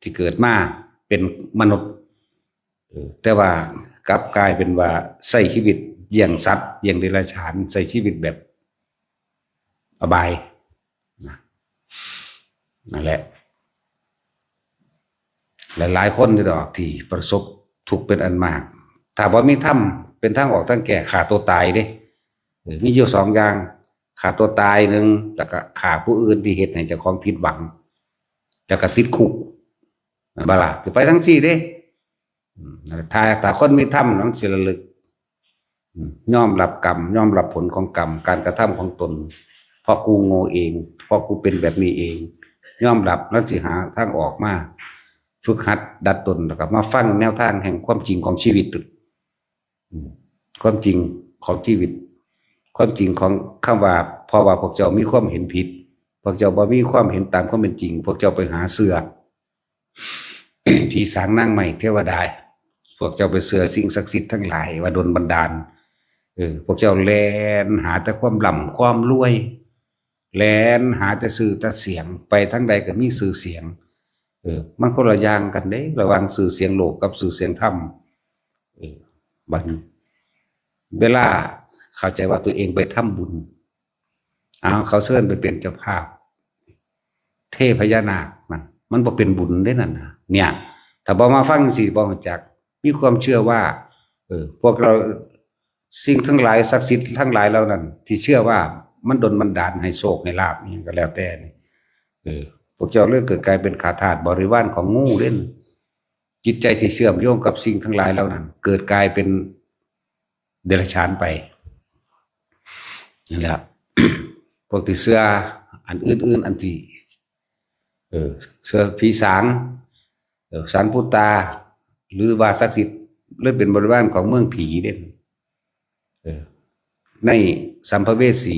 ที่เกิดมาเป็นมนุษย์ เออ แต่ว่ากลับกลายเป็นว่าใช้ชีวิตเยี่ยงสัตว์ เยี่ยงเดรัจฉาน ใช้ชีวิตแบบอบาย นะ นั่นแหละ หลายๆคนนี่ดอกที่ประสบทุกข์เป็นอันมาก ถ้าบ่มีธรรมเป็นทางออกทางแก้ ฆ่าตัวตายเด้ เออ มีอยู่สองอย่าง ฆ่าตัวตายหนึ่ง แล้วก็ฆ่าผู้อื่นที่เฮ็ดให้เจ้าของผิดหวัง แล้วก็ติดคุก แม่นบ่ล่ะ สิไปทั้งสี่เด้ อืม ถ้า ถ้าคนมีธรรมมันสิระลึก อืม ยอมรับกรรม ยอมรับผลของกรรม การกระทำของตน เพราะกูโง่เอง เพราะกูเป็นแบบนี้เอง ยอมรับแล้วสิหาทางออกมา ฝึกหัดดัดตน แล้วก็มาฟังแนวทางแห่งความจริงของชีวิต อืม ความจริงของชีวิต ความจริงของคำว่า เพราะว่าพวกเจ้ามีความเห็นผิด พวกเจ้าบ่มีความเห็นตามความเป็นจริง พวกเจ้าไปหาเชื่อ ผีสางนางไม้เทวดา พวกเจ้าไปเชื่อสิ่งศักดิ์สิทธิ์ทั้งหลายว่าดลบันดาล เออ พวกเจ้าแล่นหาแต่ความร่ำความรวย แล่นหาแต่ชื่อแต่เสียง ไปทางใดก็มีชื่อเสียง เออ มันคนละอย่างกันเด้ ระหว่างชื่อเสียงโลกกับชื่อเสียงธรรม เออ บัดนี้ เวลาเข้าใจว่าตัวเองไปทำบุญ เอาเขาเชิญไปเป็นเจ้าภาพ เทพญานาคนั่น มันบ่เป็นบุญเด้นั่นนะ เนี่ย ถ้าบ่มาฟังสิบ่รู้จัก มีความเชื่อว่า เออ พวกเรา สิ่งทั้งหลายศักดิ์สิทธิ์ทั้งหลายเหล่านั้น ที่เชื่อว่ามันดลบันดาลให้โชคให้ลาภอิหยังก็แล้วแต่นี่ เออ พวกเจ้าเลยเกิดกลายเป็นข้าทาสบริวารของงูเด้น จิตใจที่เชื่อมโยงกับสิ่งทั้งหลายเหล่านั้น เกิดกลายเป็นเดรัจฉานไป นั่นแหละ พวกที่เชื่ออันอื่นๆ อันที่ เออ เชื่อผีสาง เออ สางปูตา หรือว่าศักดิ์สิทธิ์ เลยเป็นบริวารของเมืองผีเด้ เออ ในสัมภเวสี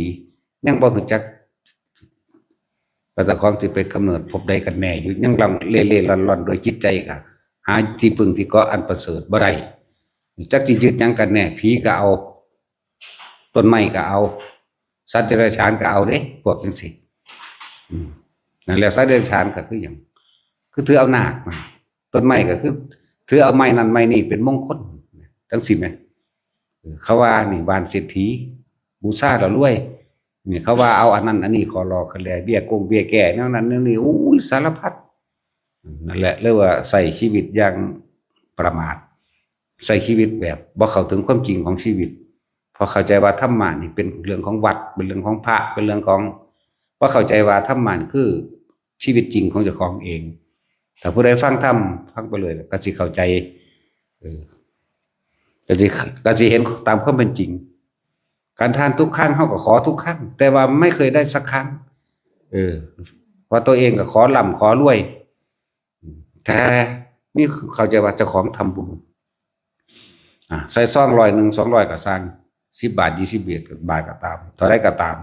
ยังบ่รู้จักว่าเจ้าของสิไปกำเนิดภพใดกันแน่อยู่ ยังลังเล่ๆร่อนๆโดยจิตใจก็หาที่พึ่งที่เกาะอันประเสริฐบ่ได้ จักสิยึดหยังกันแน่ ผีก็เอา ต้นไม้ก็เอา สัตว์เดรัจฉานก็เอาเด้ พวกจังซี่ อืม นั่นแหละ สัตว์เดรัจฉานก็คือหยัง คือถือเอานาคมา ต้นไม้ก็คือ ถือเอาไม้นั่นไม้นี่เป็นมงคล จังซี่แหม เออ เขาว่านี่บ้านเศรษฐี บูชาแล้วรวย นี่เขาว่าเอาอันนั้นอันนี้ขอหล่อขอแล เบี้ยกงเบี้ยแก้แนวนั้นแนวนี้ อุ้ย สารพัด นั่นแหละ เรียกว่าใช้ชีวิตอย่างประมาท ใช้ชีวิตแบบบ่เข้าถึงความจริงของชีวิต เพราะเข้าใจว่าธรรมะนี่เป็นเรื่องของวัด เป็นเรื่องของพระ เป็นเรื่องของ เพราะเข้าใจว่าธรรมะนี่คือชีวิตจริงของเจ้าของเอง ถ้าผู้ใดฟังธรรม ฟังไปเลย ก็สิเข้าใจ เออ ก็สิ ก็สิเห็นตามความเป็นจริง การทานทุกครั้ง เฮาก็ขอทุกครั้ง แต่ว่าไม่เคยได้สักครั้ง เออ ว่าตัวเองก็ขอร่ำขอรวย แต่มีเข้าใจว่าเจ้าของทำบุญ อ่า ใส่ซองร้อยหนึ่ง สองร้อยก็ซ่าง สิบบาท ยี่สิบบาทก็ตาม เท่าใดก็ตาม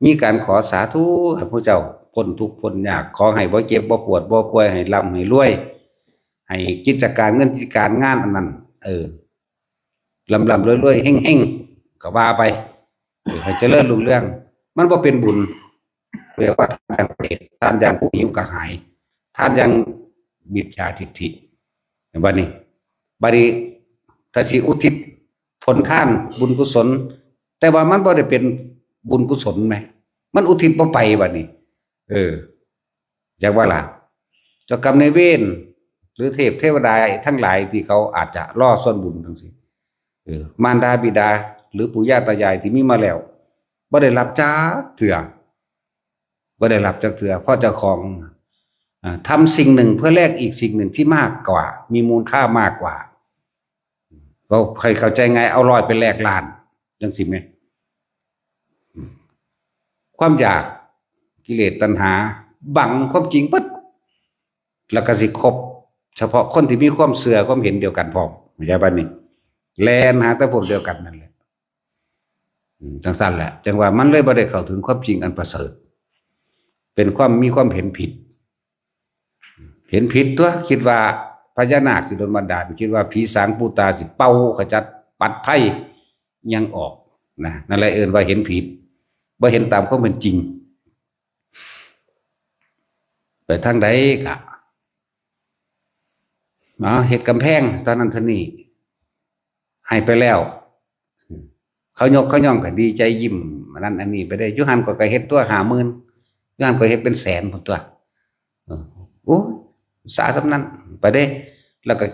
มีการขอสาธุให้ผู้เจ้าพ้นทุกข์พ้นยาก ขอให้บ่เจ็บบ่ปวดบ่ป่วย ให้ร่ำให้รวย ให้กิจการเงินกิจการงานอันนั้น เออ ร่ำๆรวยๆเฮงๆก็ว่าไป เออ ให้เจริญรุ่งเรือง มันบ่เป็นบุญ เรียกว่าทานอย่างเปรต ทานอย่างผู้หิวกระหาย ทานอย่างมิจฉาทิฏฐิ บัดนี้ บัดนี้ ถ้าสิอุทิศผลทานบุญกุศล แต่ว่ามันบ่ได้เป็นบุญกุศลแหม มันอุทิศบ่ไปบัดนี้ เออ จักว่าล่ะ เจ้ากรรมนายเวร หรือเทพเทวดาทั้งหลายที่เขาอาจจะรอส่วนบุญจังซี่ เออ มารดาบิดา หรือปู่ย่าตายายที่มีมาแล้ว บ่ได้รับจักเทื่อ บ่ได้รับจักเทื่อ เพราะเจ้าของ อ่า ทำสิ่งหนึ่งเพื่อแลกอีกสิ่งหนึ่งที่มากกว่า มีมูลค่ามากกว่า เราใครเข้าใจไง เอาร้อยไปแลกล้าน จังซี่แหม ความอยาก กิเลสตัณหา บังความจริงเบิด แล้วก็สิคบเฉพาะคนที่มีความเชื่อความเห็นเดียวกันพร้อม เข้าใจปะนี่ แล่นหาแต่พวกเดียวกันนั่นแหละ อืม จังซั่นแหละ จังว่ามันเลยบ่ได้เข้าถึงความจริงอันประเสริฐ เป็นความมีความเห็นผิด เห็นผิดตัว คิดว่าพญานาคสิดลบันดาล คิดว่าผีสางปูตาสิเป่าขจัดปัดไพยังออกนะ นั่นแหละเอิ้นว่าเห็นผิด บ่เห็นตามความเป็นจริง ไปทางใดกะ เนาะ เฮ็ดกำแพงตอนนั้นเท่านี้ ให้ไปแล้ว เขายกเขาย่องก็ดีใจยิ้ม อันนั้นอันนี้ไปได้ อยู่หั่นก็ ก็เฮ็ดตัวห้าหมื่น อยู่หั่นก็เฮ็ดเป็นแสนพุ้นตัว เออ โอ้ย สาส่ำนั้น ไปเด้ แล้วก็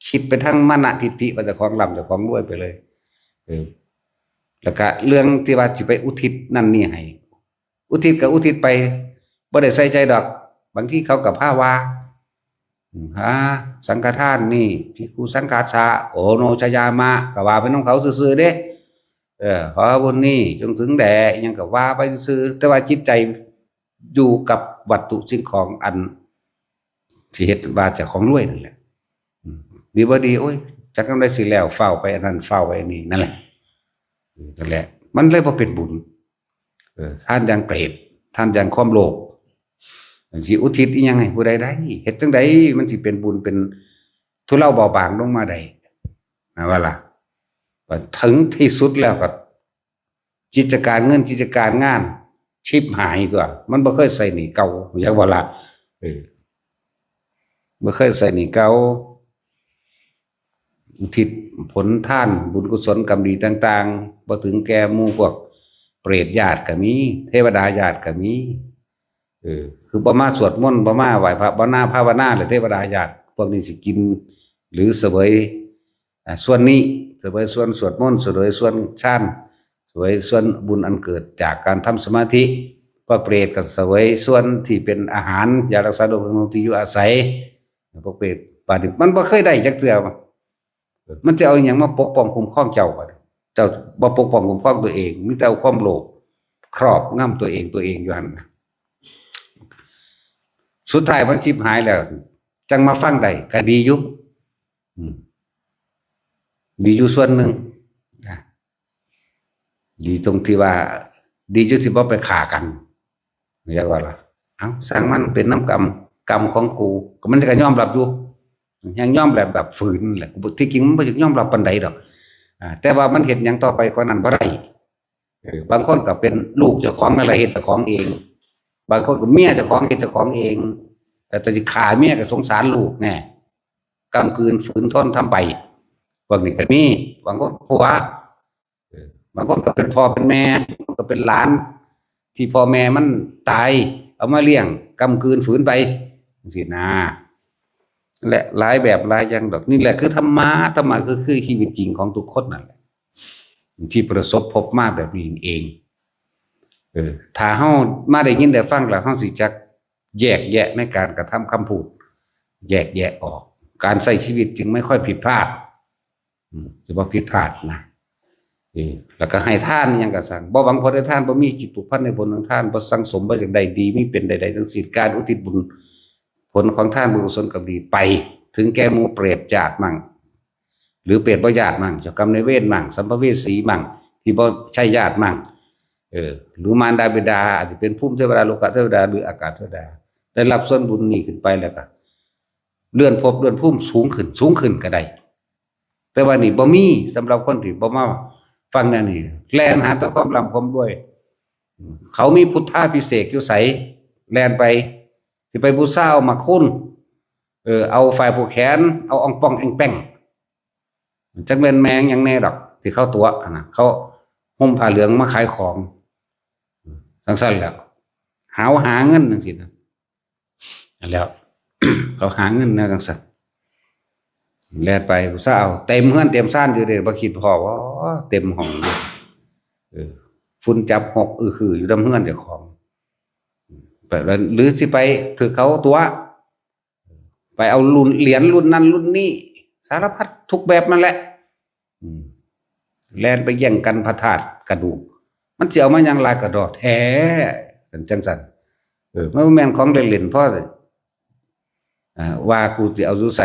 คิดไปทางมานะทิฏฐิว่าเจ้าของร่ำเจ้าของรวยไปเลย เออ แล้วก็เรื่องที่ว่าสิไปอุทิศนั่นนี่ให้ อุทิศก็อุทิศไป บ่ได้ใส่ใจดอก บางทีเขาก็พาว่า อืม อ่า สังฆทานนี่ ภิกขุสังฆัสสะ โอโนชยามะ ก็ว่าไปนำเขาซื่อๆเด้ เออ ขอบุญนี่จงถึงแด่ อิหยังก็ว่าไปซื่อๆ แต่ว่าจิตใจอยู่กับวัตถุสิ่งของอันที่เฮ็ดว่าเจ้าของรวยนั่นแหละ อืม ดีบ่ดี โอ้ย จักนำใดสิแล้ว ฟ้าวไปอันนั้น ฟ้าวไปอันนี้ นั่นแหละ เออ นั่นแหละ มันเลยบ่เป็นบุญ เออ ทานอย่างเปรต ทานอย่างความโลภ สิอุทิศอิหยังให้ผู้ใดได้ เฮ็ดจั่งใดมันสิเป็นบุญเป็น ทุเลาเบาบางลงมาได้นะว่าล่ะ ถึงที่สุดแล้วก็ กิจการเงินกิจการงาน ชิบหายตัว มันบ่เคยใส่หนี้เก่า อยากว่าล่ะ เออบ่เคยใส่หนี้เก่า อุทิศผลทานบุญกุศลกรรมดีต่างๆ บ่ถึงแก่หมู่พวกเปรตญาติก็มี เทวดาญาติก็มี เออ คือบ่มาสวดมนต์ บ่มาไหว้พระ บ่มาภาวนาเลย เทวดาญาติพวกนี้สิกิน หรือเสวย อ่า ส่วนนี้ เสวยส่วนสวดมนต์ เสวยส่วนฌาน เสวยส่วนบุญอันเกิดจากการทำสมาธิ พวกเปรตก็เสวยส่วนที่เป็นอาหาร ยารักษาโรค เครื่องนุ่ง ที่อยู่อาศัย พวกเปรต บาดนี้มันบ่เคยได้จักเทื่อ มันจะเอาอหย่างมาปกป้องคุ้มครองเจ้า เจ้าบ่ปกป้องคุ้มครองตัวเอง มีแต่เอาความโลภครอบงำตัวเอง ตัวเองอยู่หั่น สุดท้ายมันชิบหายแล้ว จั่งมาฟังได้ก็ดีอยู่ อืม ดีอยู่ส่วนหนึ่งนะ ดีตรงที่ว่า ดีอยู่ที่บ่ไปฆ่ากัน เรียกว่าล่ะ เอ้า ซ่างมัน เป็นนำกรรม กรรมของกู ก็มันก็ยอมรับอยู่ ยังยอมรับแบบฝืนแหละ ที่จริงมันบ่อยากยอมรับปานใดดอก อ่า แต่ว่ามันเฮ็ดหยังต่อไปกว่านั้นบ่ได้ เออ บางคนก็เป็นลูกเจ้าของนั่นแหละ เฮ็ดเจ้าของเอง บางคนก็เมียเจ้าของเฮ็ดเจ้าของเอง แต่จะสิฆ่าเมียก็สงสารลูกแน่ กำกืนฝืนทนทำไป พวกนี้ก็มี บางคนผัว เออ บางคนก็เป็นพ่อเป็นแม่ บางคนก็เป็นหลาน ที่พ่อแม่มันตาย เอามาเลี้ยง กำกืนฝืนไป จั่งซี้นะ และหลายแบบหลายอย่างดอก นี่แหละคือธรรมะ ธรรมะคือ คือชีวิตจริงของทุกคนนั่นแหละ ที่ประสบพบมาแบบนี้เอง เออ ถ้าเฮามาได้ยินได้ฟังแล้ว เฮาสิจักแยกแยะในการกระทำคำพูด แยกแยะออก การใช้ชีวิตจึงไม่ค่อยผิดพลาด อืม จะบ่ผิดพลาดนะ เออ แล้วก็ให้ทานอิหยังก็สั่ง บ่หวังผลได้ทาน บ่มีจิตผูกพันในผลของทาน บ่สั่งสม บ่อยากได้ดี มีเป็นใดๆทั้งสิ้น การอุทิศบุญ ผลของทานบุญกุศลกรรมดีไป ถึงแก่หมู่เปรตญาติมั่ง หรือเปรตบ่ญาติมั่ง เจ้ากรรมนายเวรมั่ง สัมภเวสีมั่ง ที่บ่ใช่ญาติมั่ง เออ หรือมารดาบิดา อาจจะเป็นภูมิเทวดา โลกเทวดา หรืออากาศเทวดา ได้รับส่วนบุญนี้ขึ้นไปแล้วก็ เลื่อนภพเลื่อนภูมิสูงขึ้น สูงขึ้นก็ได้ แต่ว่านี่บ่มี สำหรับคนที่บ่มาฟังแนวนี้ แล่นหาแต่ความร่ำความรวย เขามีพุทธาภิเษกอยู่ไส แล่นไป สิไปบูชาเอาหมากคุณ เออ เอาฝ้ายผูกแขน เอาอ่องป่องแอ่งแป้ง จักแม่นแมงหยังแน่ดอก ที่เขาตั๋วหั่นนะ เขาห่มผ้าเหลืองมาขายของ จั่งซั่นแหละ หา หาเงินจั่งซี้นะ นั่นแหล้ว เขาหาเงินนะจั่งซั่น แล่นไปบูชาเอา เต็มเฮือนเต็มซานอยู่เด้ บ่คิดพ้อว่าเต็มห้องอยู่ เออ ฝุ่นจับหกอื้อหืออยู่นำเฮือนเจ้าของ ไปแล้ว หรือสิไปถืกเขาตั๋ว ไปเอารุ่น เหรียญรุ่นนั้นรุ่นนี้ สารพัดทุกแบบนั่นแหละ อืม แล่นไปแย่งกันพระธาตุกระดูก มันสิเอามาหยังหลายกระดอกแท้ จั่งซั่น เออ มันบ่แม่นของเล่นๆ พอสิ อ่า ว่ากูสิเอาอยู่ไส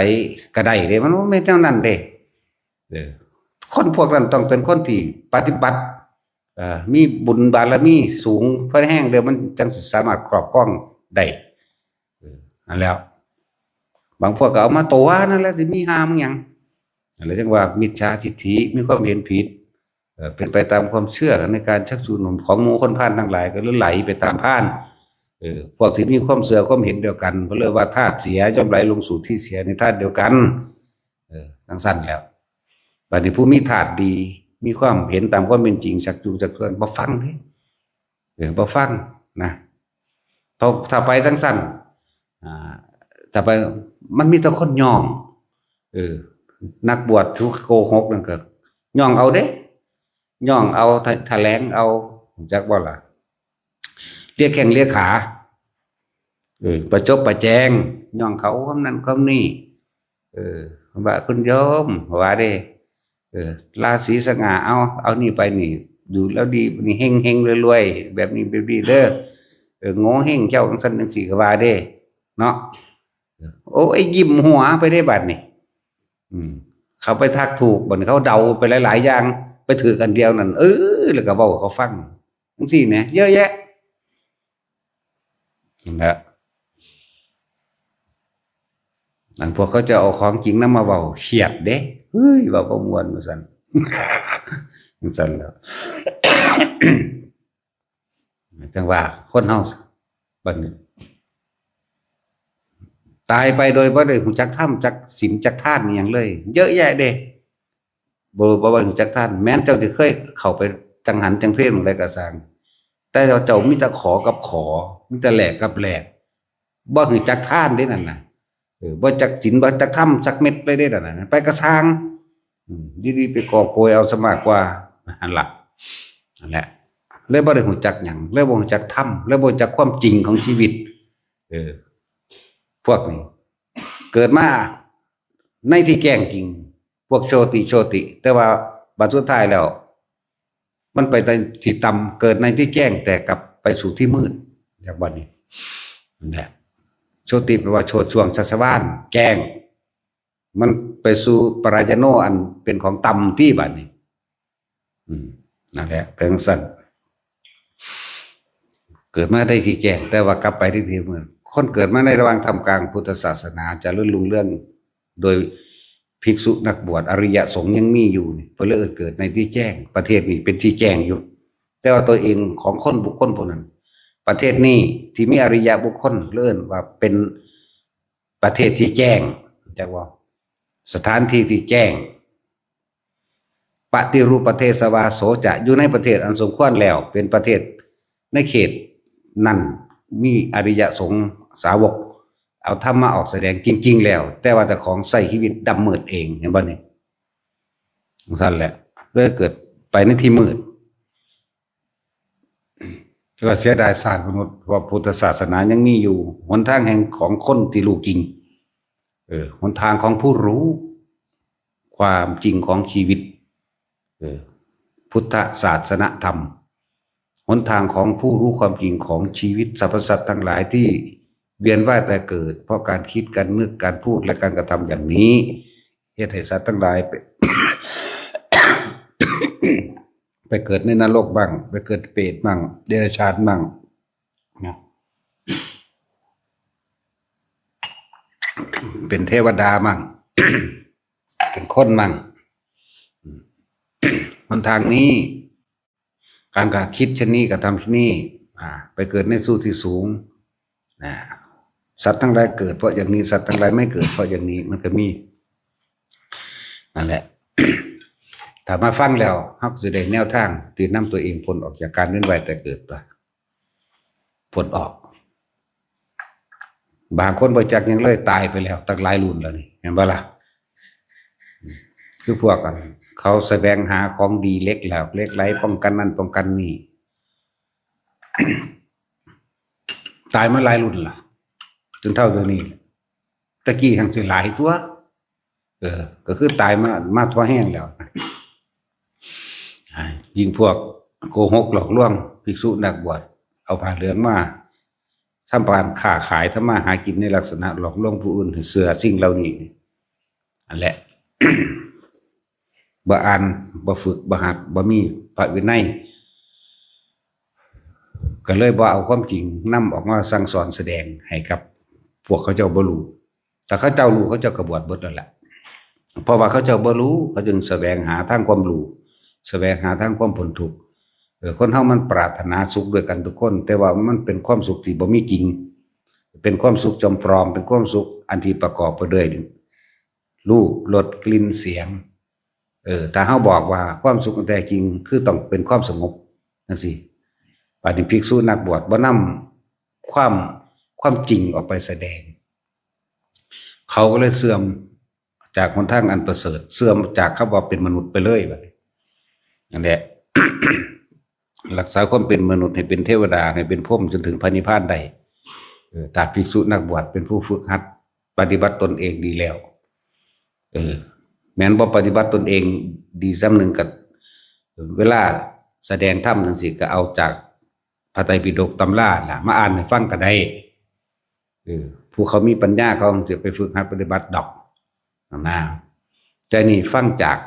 ก็ได้เด้ มันบ่แม่นแนวนั้นเด้ เออ คนพวกนั้นต้องเป็นคนที่ปฏิบัติ เอ่อ มีบุญบารมีสูงพอแฮงเด้อ มันจั่งสิสามารถครอบครองได้ เออ นั่นแหล้ว บางพวกก็เอามาตั๋วนั่นแหละ สิมีห่ามันหยัง นั่นแหละจั่งว่ามิจฉาทิฏฐิ มีความเห็นผิด เอ่อ เป็นไปตามความเชื่อในการชักจูงหนุนของหมู่คนพาลทั้งหลาย ก็เลยไหลไปตามพาล เออ พวกที่มีความเชื่อความเห็นเดียวกัน เพิ่นเลยว่าธาตุเสียย่อมไหลลงสู่ที่เสียในธาตุเดียวกัน เออ จั่งซั่นแหล้ว บัดนี้ผู้มีธาตุดี มีความเห็นตามความเป็นจริง ชักจูงชักชวน บ่ฟังเด้ เออ บ่ฟังนะ ถ้า ถ้าไปจั่งซั่น อ่า ถ้าไป มันมีแต่คนย่อง เออ นักบวชที่โกหกนั่นก็ย่องเอาเด้ ย่องเอา ถ- แถลงเอา รู้จักบ่ล่ะ เลียแข้งเลียขา เออ ประจบประแจง ย่องเขาคำนั้นคำนี้ เออ ว่าคุณโยม ว่าเด้ เออ ราศีสง่า เอา เอานี่ไปนี่ อยู่แล้วดี นี่เฮงเฮงรวยรวย แบบนี้แบบนี้เด้อ เออ โงเฮงเจ้าจั่งซั่นจั่งซี้ ก็ว่าเด้ เนาะ โอ้ย ยิ้มหัวไปได้บัดนี่ อืม เขาไปทักถูก บัดนี้เขาเดาไปหลายๆอย่าง ไปถืกอันเดียวนั่น เออ แล้วก็เว้าให้เขาฟัง จั่งซี้แหม เยอะแยะ นั่นแหละ อันพวกเขาจะเอาของจริงนำมาเว้าเครียดเด้ เฮ้ย เว้าบ่ม่วนว่าซั่น จั่งซั่นแหล้ว จั่งว่าคนเฮาบัดนี้ ตายไปโดยบ่ได้ฮู้จักธรรม จักศีล จักทานอิหยังเลย เยอะแยะเด้ บ่ บ่ว่าฮู้จักทาน แม้นเจ้าสิเคยเข้าไปจังหันจังเพลหม่องใดก็ซ่าง แต่เจ้ามีแต่ขอกับขอ มีแต่แลกกับแลก บ่ฮู้จักทานเด้นั่นน่ะ เออ บ่จักศีล บ่จักธรรมจักเม็ดเลยเด้นั่นน่ะ ไปกะซ่าง อืม ดีๆ ไปกอบโกยเอาซะมากกว่า หั่นล่ะ นั่นแหละ เลยบ่ได้ฮู้จักหยัง เลยบ่ฮู้จักธรรม เลยบ่ฮู้จักความจริงของชีวิต เออ พวกนี้ เกิดมาในที่แจ้งจริง พวกโชติโชติ แต่ว่าบัดสุดท้ายแล้ว มันไปในที่ต่ำ เกิดในที่แจ้ง แต่กลับไปสู่ที่มืด อย่างบัดนี้ นั่นแหละ โชติแปลว่าโชติช่วง ชัชวาล แจ้ง มันไปสู่ปรายโน อันเป็นของต่ำตี้บัดนี้ อืม นั่นแหละ เป็นจั่งซั่น เกิดมาได้ที่แจ้ง แต่ว่ากลับไปที่ที่มืด คนเกิดมาในระหว่างท่ามกลางพุทธศาสนาเจริญรุ่งเรือง โดยภิกษุนักบวช อริยสงฆ์ยังมีอยู่นี่ เพิ่นเลยเอิ้นเกิดในที่แจ้ง ประเทศนี้เป็นที่แจ้งอยู่ แต่ว่าตัวเองของคนบุคคลพวกนั้น ประเทศนี้ที่มีอริยบุคคล เอิ้นว่าเป็นประเทศที่แจ้ง จักว่า สถานที่ที่แจ้ง ปฏิรูปประเทศวาโสจะ อยู่ในประเทศอันสมควรแล้ว เป็นประเทศในเขตนั้นมีอริยสงฆ์สาวก เอาธรรมมาออกแสดงจริงๆ แล้ว แต่ว่าเจ้าของใช้ชีวิตดำมืดเอง เห็นบ่นี่ จั่งซั่นแหละ เลยเกิดไปในที่มืด แต่ว่าเสียดายชาติมนุษย์ เพราะพุทธศาสนายังมีอยู่ หนทางแห่งของคนที่รู้จริง เออ หนทางของผู้รู้ความจริงของชีวิต เออ พุทธศาสนธรรม หนทางของผู้รู้ความจริงของชีวิตสรรพสัตว์ทั้งหลายที่เวียนว่ายตายเกิด เพราะการคิด การนึก การพูด และการกระทำอย่างนี้ เฮ็ดให้สัตว์ทั้งหลายไป ไปเกิดในนรกบ้าง ไปเกิดเปรตบ้าง เดรัจฉานบ้าง นะ เป็นเทวดาบ้าง เป็นคนบ้าง หนทางนี้ การกระคิดเช่นนี้ กระทำเช่นนี้ อ่า ไปเกิดในสู่ที่สูง นะ สัตว์ทั้งหลายเกิดเพราะอย่างนี้ สัตว์ทั้งหลายไม่เกิดเพราะอย่างนี้ มันก็มี นั่นแหละ ถ้ามาฟังแล้ว เราก็สิได้แนวทางที่นำตัวเองพ้นออกจากการเวียนว่ายตายเกิดตัว พ้นออก บางคนบ่จักหยังเลย ตายไปแล้วตั้งหลายรุ่นแล้วนี่ แม่นบ่ล่ะ คือพวกอัน เขาแสวงหาของดี เหล็กแหลมเหล็กไหล ป้องกันนั่นป้องกันนี่ ตายมาหลายรุ่นล่ะ จนเท่าเดี๋ยวนี้ ตะกี้แฮ่งสิหลายตัว เออ ก็คือตายมา มาทั่วแห้งแล้ว อ่า ยิ่งพวกโกหกหลอกลวงภิกษุนักบวช เอาผ้าเหลืองมาทำการค้าขาย ทำมาหากินในลักษณะหลอกลวงผู้อื่นให้เชื่อสิ่งเหล่านี้ อันแหละ บ่อ่าน บ่ฝึก บ่หัด บ่มีพระวินัย ก็เลยบ่เอาความจริงนำออกมาสั่งสอนแสดงให้กับพวกเขาเจ้าบ่รู้ ถ้าเขาเจ้ารู้ เขาเจ้าก็บวชเบิดนั่นแหละ เพราะว่าเขาเจ้าบ่รู้ เขาจึงแสวงหาทางความรู้ แสวงหาทางความพ้นทุกข์ เออ คนเฮามันปรารถนาสุขด้วยกันทุกคน แต่ว่ามันเป็นความสุขที่บ่มีจริง เป็นความสุขจอมปลอม เป็นความสุขอันที่ประกอบไปด้วยรูป รส กลิ่น เสียง เออ ถ้าเฮาบอกว่าความสุขอันแท้จริงคือต้องเป็นความสงบจั่งซี้ บาดนี้ภิกษุนักบวชบ่นำความ ความจริงออกไปแสดง เขาก็เลยเสื่อมจากหนทางอันประเสริฐ เสื่อมจากคำว่าเป็นมนุษย์ไปเลยบัดนี้ นั่นแหละ รักษาความเป็นมนุษย์ให้เป็นเทวดา ให้เป็นพรหมจนถึงพระนิพพานได้ เออ ถ้าภิกษุนักบวชเป็นผู้ฝึกหัดปฏิบัติตนเองดีแล้ว เออ แม้นบ่ปฏิบัติตนเองดีส่ำหนึ่งก็ เวลาแสดงธรรมจั่งซี้ก็เอาจากพระไตรปิฎกตำราล่ะ มาอ่านให้ฟังก็ได้ เออ ผู้เขามีปัญญาเขาสิไปฝึกหัดปฏิบัติดอก นะ แต่นี่ฟังจาก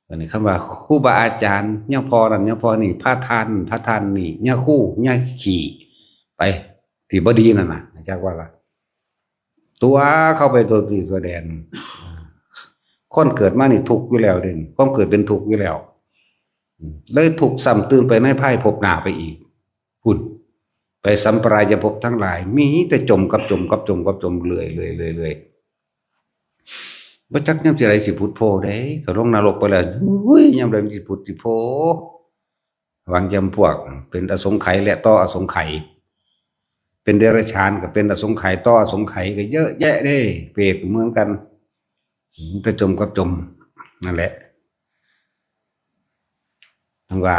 อันนี้คำว่าครูบาอาจารย์ ย่าพ่อนั่น ย่าพ่อนี่ พระท่าน พระท่านนี่ ย่าครู ย่าขี้ ไป ที่บ่ดีนั่นน่ะ จักว่าล่ะ ตัวเข้าไปตัวตีตัวแดน คนเกิดมานี่ทุกข์อยู่แล้วเด่นความเกิดเป็นทุกข์อยู่แล้ว เลยทุกข์ซ้ำตื่นไปในภายภพหน้าไปอีก พุ่น ไปสัมปรายภพทั้งหลาย มีแต่จมกับจมกับจมกับจมเรื่อยเรื่อยเรื่อยเรื่อยบ่จักยามสิไรสิพุทโธได้ถ้าลงนรกไปแล้ว อุ้ย ยามใดมันสิพุทสิโธ หวังจำพวก เป็นอสงไขยและต่ออสงไขย เป็นเดรัจฉานก็เป็นอสงไขยต่ออสงไขยก็เยอะแยะเด้ เปรตก็เหมือนกัน แต่จมกับจม นั่นแหละ ทั้งว่า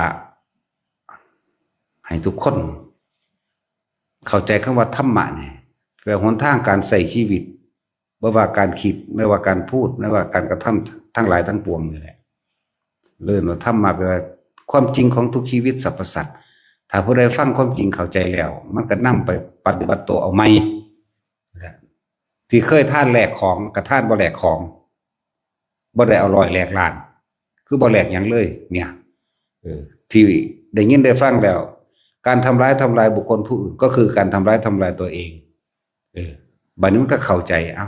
ให้ทุกคน เข้าใจคำว่าธรรมะเนี่ยแปลหนทางการใช้ชีวิต ไม่ว่าการคิด ไม่ว่าการพูด ไม่ว่าการกระทำทั้งหลายทั้งปวงนี่แหละ เรียกว่าธรรมะแปลว่าความจริงของทุกชีวิตสรรพสัตว์ ถ้าผู้ใดฟังความจริงเข้าใจแล้ว มันก็นำไปปฏิบัติตัวเอาใหม่ ที่เคยท่านแลกของกับท่านบ่แลกของ บ่ได้เอาร้อยแลกล้าน คือบ่แลกหยังเลย เนี่ย เออ ที่ได้ยินได้ฟังแล้ว การทำร้ายทำลายบุคคลผู้อื่น ก็คือการทำร้ายทำลายตัวเอง เออ บัดนี้มันก็เข้าใจ เอ้า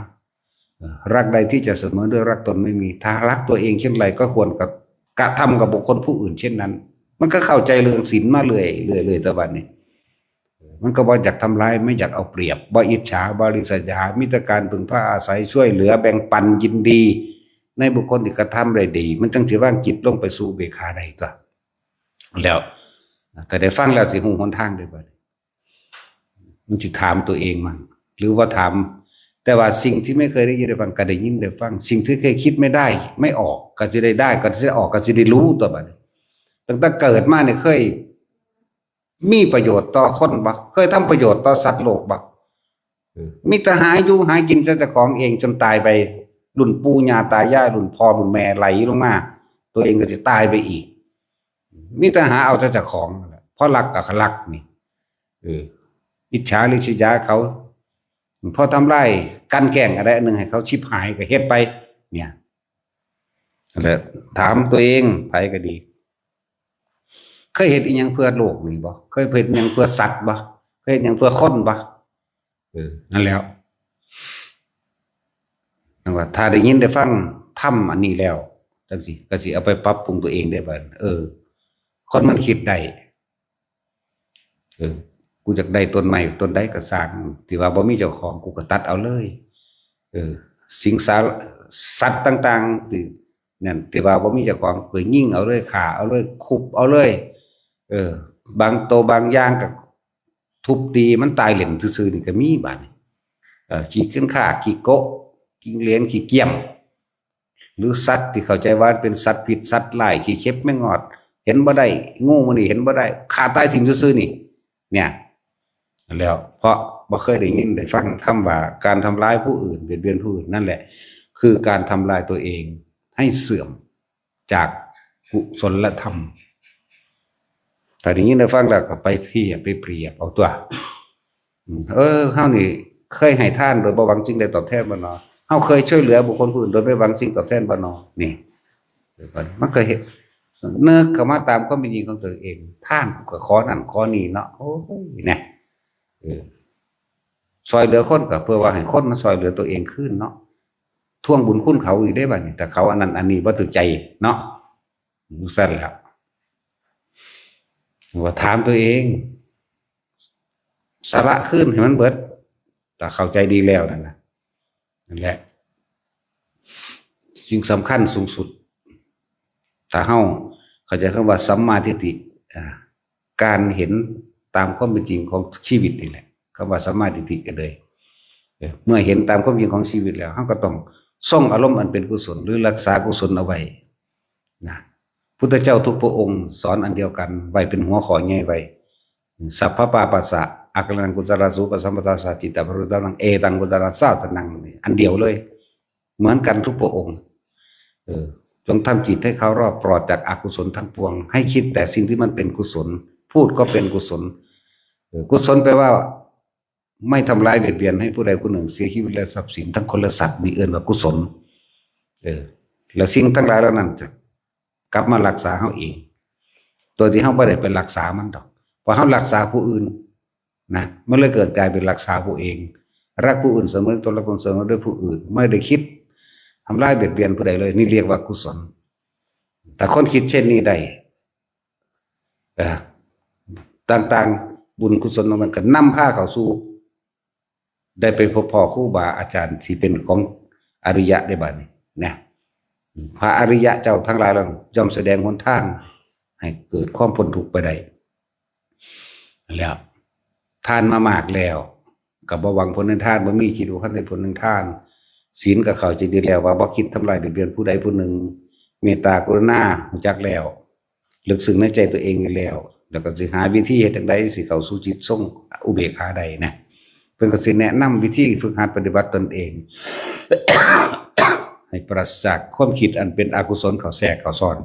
เออ รักใดที่จะเสมอด้วยรักตนไม่มี ถ้ารักตัวเองเช่นไรก็ควรกับกระทำกับบุคคลผู้อื่นเช่นนั้น มันก็เข้าใจเรื่องศีลมาเรื่อยเรื่อยเรื่อยแต่บัดนี้ มันก็บ่อยากทำร้าย ไม่อยากเอาเปรียบ บ่อิจฉา บ่ริษยา มีแต่การพึ่งพาอาศัย ช่วยเหลือ แบ่งปัน ยินดี ในบุคคลที่กระทำได้ดี มันจังสิวางจิตลงไปสู่อุเบกขาได้ตัว แล้ว ก็ได้ฟังแล้วสิฮู้หนทางได้บ่ มันสิถามตัวเองมั่ง หรือว่าถาม แต่ว่าสิ่งที่ไม่เคยได้ยินได้ฟังก็ได้ยินได้ฟัง สิ่งที่เคยคิดไม่ได้ ไม่ออก ก็สิได้ได้ ก็สิได้ออก ก็สิได้รู้ตัวบัดนี้ ตั้งแต่เกิดมาเนี่ยเคย มีประโยชน์ต่อคนบ่ เคยทำประโยชน์ต่อสัตว์โลกบ่ เออ มีแต่หาอยู่หากินแต่เจ้าของเองจนตายไป รุ่นปู่ย่าตายาย รุ่นพ่อรุ่นแม่ไหลลงมา ตัวเองก็สิตายไปอีก มีแต่หาเอาแต่เจ้าของนั่นแหละ เพราะรักกับรักนี่ เออ อิจฉาริษยาเขา พอทำลายกลั่นแกล้งอะไรอันหนึ่งให้เขาชิบหายก็เฮ็ดไป เนี่ย นั่นแหละ ถามตัวเอง ไผก็ดี เคยเฮ็ดอีหยังเพื่อโลกนี่บ่ เคยเฮ็ดอีหยังเพื่อสัตว์บ่ เคยเฮ็ดอีหยังเพื่อคนบ่ เออ นั่นแหล้ว นั่นว่า ถ้าได้ยินได้ฟังธรรมอันนี้แล้ว จังสิ ก็สิเอาไปปรับปรุงตัวเองได้บัด เออ คนมันคิดได้ เออ กูอยากได้ต้นไม้ต้นใดก็ซ่าง ที่ว่าบ่มีเจ้าของ กูก็ตัดเอาเลย เออ สิ่งสา สัตว์ต่างๆ ที่นั่น ที่ว่าบ่มีเจ้าของ กูก็ยิงเอาเลย ฆ่าเอาเลย คุบเอาเลย เออ บางโตบางอย่างก็ทุบตีมันตายเล่นซื่อๆ นี่ก็มีบัดนี้ เออ ขี้เข็นข่า ขี้โกะ ขี้เหลน ขี้เกียม หรือสัตว์ที่เข้าใจว่าเป็นสัตว์พิษ สัตว์ร้าย ขี้เข็บแมงงอด เห็นบ่ได้ งูมื้อนี้เห็นบ่ได้ ฆ่าตายถิ่มซื่อๆ นี่ เนี่ย แล้ว เพราะบ่เคยได้ยินได้ฟังคำว่าการทำร้ายผู้อื่น เบียดเบียนผู้อื่น นั่นแหละ คือการทำลายตัวเองให้เสื่อมจากกุศลธรรม ถ้าได้ยินได้ฟังแล้วก็ไปเทียบไปเปรียบเอาตัว อืม เออ เฮานี่เคยให้ทานโดยบ่หวังสิ่งใดตอบแทนบ่หนอ เฮาเคยช่วยเหลือบุคคลผู้อื่นโดยไม่หวังสิ่งตอบแทนบ่หนอ นี่ เดี๋ยวก่อน มันก็เห็น นึกเข้ามาตามความเป็นจริงของตัวเอง ทานก็ขอนั่นขอนี่เนาะ โอ้ย เนี่ย เออ ช่วยเหลือคนก็เพื่อว่าให้คนมาช่วยเหลือตัวเองคืนเนาะ ทวงบุญคุณเขาอีกได้บัดนี้ แต่เขาอันนั้นอันนี้บ่ถือใจเนาะ จั่งซั้นแหละ ว่าถามตัวเอง สละคืนให้มันเบิด ถ้าเข้าใจดีแล้วนั่นนะ นั่นแหละ สิ่งสำคัญสูงสุด ถ้าเฮาเข้าใจคำว่าสัมมาทิฏฐิ อ่า การเห็นตามความเป็นจริงของชีวิตนี่แหละ คำว่าสัมมาทิฏฐิก็เลย เออ เมื่อเห็นตามความจริงของชีวิตแล้ว เฮาก็ต้องทรงอารมณ์อันเป็นกุศล หรือรักษากุศลเอาไว้ นะ พุทธเจ้าทุกพระองค์สอนอันเดียวกัน ไว้เป็นหัวข้อใหญ่ไว้ สัพพะปาปัสสะ อากานังกุศลาสุปสัมปทาสาจิตตปริตานัง เอตังพุทธาสาสนัง อันเดียวเลย เหมือนกันทุกพระองค์ เออ จงทำจิตให้เคารอบปลอดจากอกุศลทั้งปวง ให้คิดแต่สิ่งที่มันเป็นกุศล พูดก็เป็นกุศล เออ กุศลแปลว่า ไม่ทำร้ายเบียดเบียนให้ผู้ใดผู้หนึ่งเสียชีวิตและทรัพย์สินทั้งคนและสัตว์ นี่เอิ้นว่ากุศล เออ แล้วสิ่งทั้งหลายเหล่านั้นจะกลับมารักษาเฮาเอง โดยที่เฮาบ่ได้ไปรักษามันดอก เพราะเฮารักษาผู้อื่น นะ มันเลยเกิดกลายเป็นรักษาผู้เอง รักผู้อื่นเสมอตน รักตนเสมอด้วยผู้อื่น ไม่ได้คิดทำร้ายเบียดเบียนผู้ใดเลย นี่เรียกว่ากุศล ถ้าคนคิดเช่นนี้ได้ เอ่อต่างๆ บุญกุศลต่างๆก็นำพาเข้าสู่ ได้ไปพบพ่อครูบาอาจารย์ที่เป็นของอริยะได้บัดนี้นะ พระอริยะเจ้าทั้งหลายเหล่านั้นย่อมแสดงหนทางให้เกิดความพ้นทุกข์ไปได้ แล้วทานมามากแล้ว ก็บ่หวังผลในทาน บ่มีจิตบ่พันในผลในทาน ศีลก็เข้าใจดีแล้วว่าบ่คิดทำลายเบียดเบียนผู้ใดผู้หนึ่ง เมตตากรุณารู้จักแล้ว ลึกซึ้งในใจตัวเองอยู่แล้ว แล้วก็สิหาวิธีเฮ็ดจั่งใดสิเข้าสู่จิตทรงอุเบกขาได้นะ เพิ่นก็สิแนะนำวิธีฝึกหัดปฏิบัติตนเอง ให้ปราศจากความคิดอันเป็นอกุศลเข้าแทรกเข้าซ้อน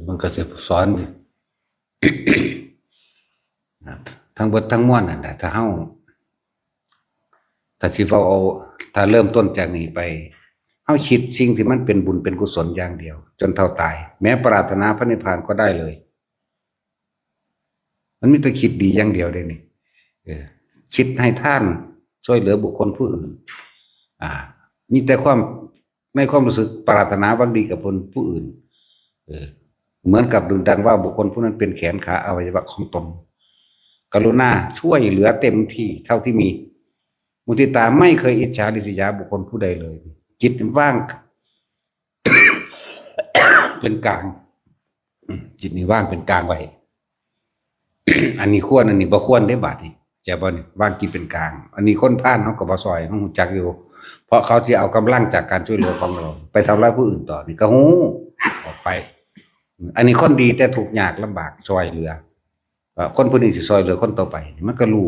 มันก็สิสอน ทั้งเบิดทั้งมวลนั่นแหละ ถ้าเฮา ถ้าสิเว้าเอา ถ้าเริ่มต้นจากนี้ไป เฮาคิดสิ่งที่มันเป็นบุญเป็นกุศลอย่างเดียว จนเท่าตาย แม้ปรารถนาพระนิพพานก็ได้เลย มันมีแต่คิดดีอย่างเดียวเด้นี่ เออ คิดให้ทาน ช่วยเหลือบุคคลผู้อื่น อ่า มีแต่ความ ในความรู้สึกปรารถนาหวังดีกับคนผู้อื่น เออ เหมือนกับดุจดังว่าบุคคลผู้นั้นเป็นแขนขาอวัยวะของตน กรุณาช่วยเหลือเต็มที่เท่าที่มี มุทิตาไม่เคยอิจฉาริษยาบุคคลผู้ใดเลย จิตว่าง เป็นกลาง จิตนี่ว่างเป็นกลางไว้ อันนี้ควร อันนี้บ่ควรได้บาดนี้ จะบ่นี่ วางจิตเป็นกลาง อันนี้คนพาลเฮาก็บ่ซอย เฮารู้จักอยู่ เพราะเขาสิเอากำลังจากการช่วยเหลือของเรา ไปทำร้ายผู้อื่นต่อ นี่ก็ฮู้ ออกไป อันนี้คนดีแต่ทุกข์ยากลำบาก ช่วยเหลือ เอ่อ คนผู้นี้สิช่วยเหลือคนต่อไป นี่มันก็รู้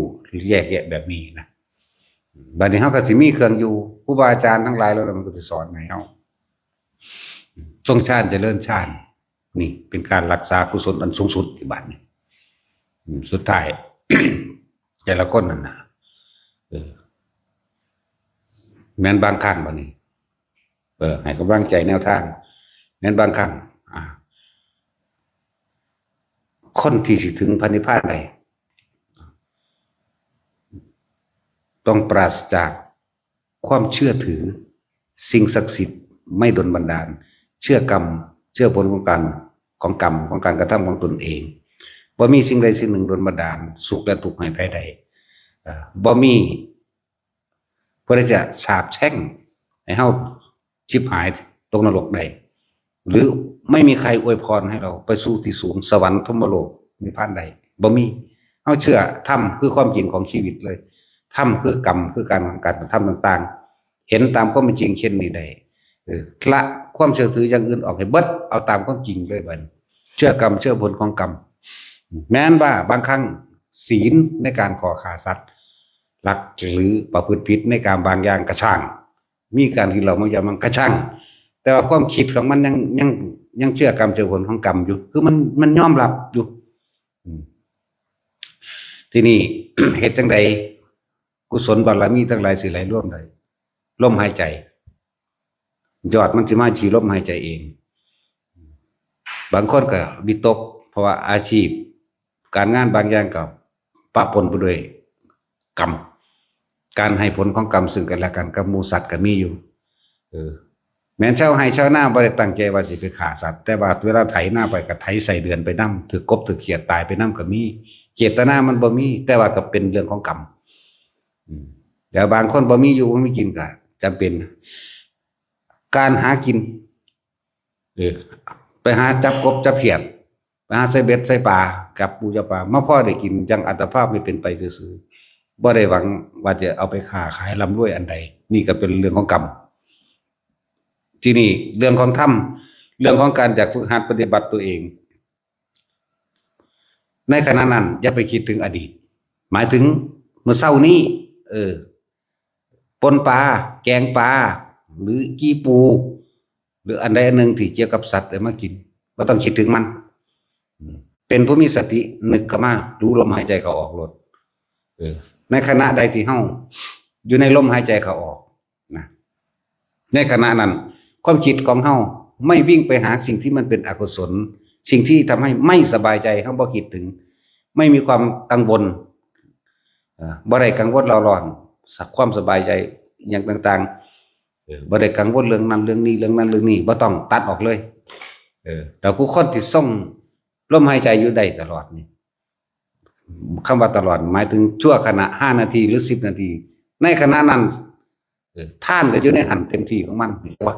แยกแยะแบบนี้นะ บัดนี้เฮาก็สิมีเครื่องอยู่ ครูบาอาจารย์ทั้งหลายแล้วมันก็สิสอนให้เฮา ทรงฌานเจริญฌาน นี่เป็นการรักษากุศลอันสูงสุดที่บัดนี้ อืม สุดท้าย แต่ละคนนั่นน่ะ เออ แม้นบางครั้งบัดนี้ เออ ให้กำลังใจแนวทาง แม้นบางครั้ง อ่า คนที่สิถึงพระนิพพานได้ ต้องปราศจากความเชื่อถือสิ่งศักดิ์สิทธิ์ไม่ดลบันดาล เชื่อกรรม เชื่อผลของการ ของกรรม ของการกระทำของตนเอง บ่มีสิ่งใดสิ่งหนึ่งดลบันดาลสุขและทุกข์ให้ไผได้ เอ่อ บ่มี เพื่อที่จะสาปแช่งให้เฮาชิบหายตกนรกได้ หรือไม่มีใครอวยพรให้เราไปสู่ที่สูง สวรรค์ พรหมโลก นิพพานได้ บ่มี เฮาเชื่อธรรมคือความจริงของชีวิตเลย ธรรมคือกรรม คือการ การกระทำต่างๆ เห็นตามความเป็นจริงเช่นนี้ได้ เออ ละความเชื่อถืออย่างอื่นออกให้เบิด เอาตามความจริงเลยบัดนี้ เชื่อกรรม เชื่อผลของกรรม แม้นว่าบางครั้งศีลในการข้อฆ่าสัตว์ ลักหรือประพฤติผิดในกรรมบางอย่างก็ช่าง มีการกินเหล้าเมายามันก็ช่าง แต่ว่าความคิดของมันยัง ยัง ยังเชื่อกรรมเชื่อผลของกรรมอยู่ คือมัน มันยอมรับอยู่ อืม ทีนี้ เฮ็ดจั่งใด กุศลบารมีทั้งหลายสิไหลรวมได้ ลมหายใจ ยอดมันสิมาที่ลมหายใจเอง บางคนก็วิตก เพราะว่าอาชีพ การงานบางอย่างก็ปะปนไปด้วยกรรม การให้ผลของกรรมซึ่งกันและกันกับหมู่สัตว์ก็มีอยู่ เออ แม้นชาวไร่ชาวนาบ่ได้ตั้งใจว่าสิไปฆ่าสัตว์ แต่ว่าเวลาไถนาไปก็ไถไส้เดือนไปนำ ถืกกบถืกเขียดตายไปนำก็มี เจตนามันบ่มี แต่ว่าก็เป็นเรื่องของกรรม อืม แต่บางคนบ่มีอยู่บ่มีกินก็จำเป็น การหากิน เออ ไปหาจับกบจับเขียด ไปหาใส่เบ็ดใส่ปลา จับปูจับปลา มาพอได้กิน จั่งอัตภาพไม่เป็นไปซื่อๆ บ่ได้หวังว่าจะเอาไปค้าขายร่ำรวยอันใด นี่ก็เป็นเรื่องของกรรม ทีนี้เรื่องของธรรม เรื่องของการอยากฝึกหัดปฏิบัติตัวเอง ในขณะนั้นอย่าไปคิดถึงอดีต หมายถึงเมื่อเช้านี้ เออ ป่นปลา แกงปลา หรือกี้ปู หรืออันใดอันหนึ่งที่เกี่ยวกับสัตว์เอามากิน บ่ต้องคิดถึงมัน อืม เป็นผู้มีสตินึกเข้ามา ดูลมหายใจเข้าออกโลด เออ ในขณะใดที่เฮา อยู่ในลมหายใจเข้าออกนะ ในขณะนั้น ความคิดของเฮาไม่วิ่งไปหาสิ่งที่มันเป็นอกุศล สิ่งที่ทำให้ไม่สบายใจ เฮาบ่คิดถึง ไม่มีความกังวล เอ่อบ่ได้กังวลเร่าร้อน สักความสบายใจอย่างต่างๆ เออบ่ได้กังวลเรื่องนั้นเรื่องนี้ เรื่องนั้นเรื่องนี้ บ่ต้องตัดออกเลย เออ แล้วผู้คนที่ทรงลมหายใจอยู่ได้ตลอดนี่ คำว่าตลอด หมายถึงชั่วขณะ ห้านาทีหรือ สิบนาที ในขณะนั้น เออ ทานก็อยู่ในหั้นเต็มที่ของมัน ว่า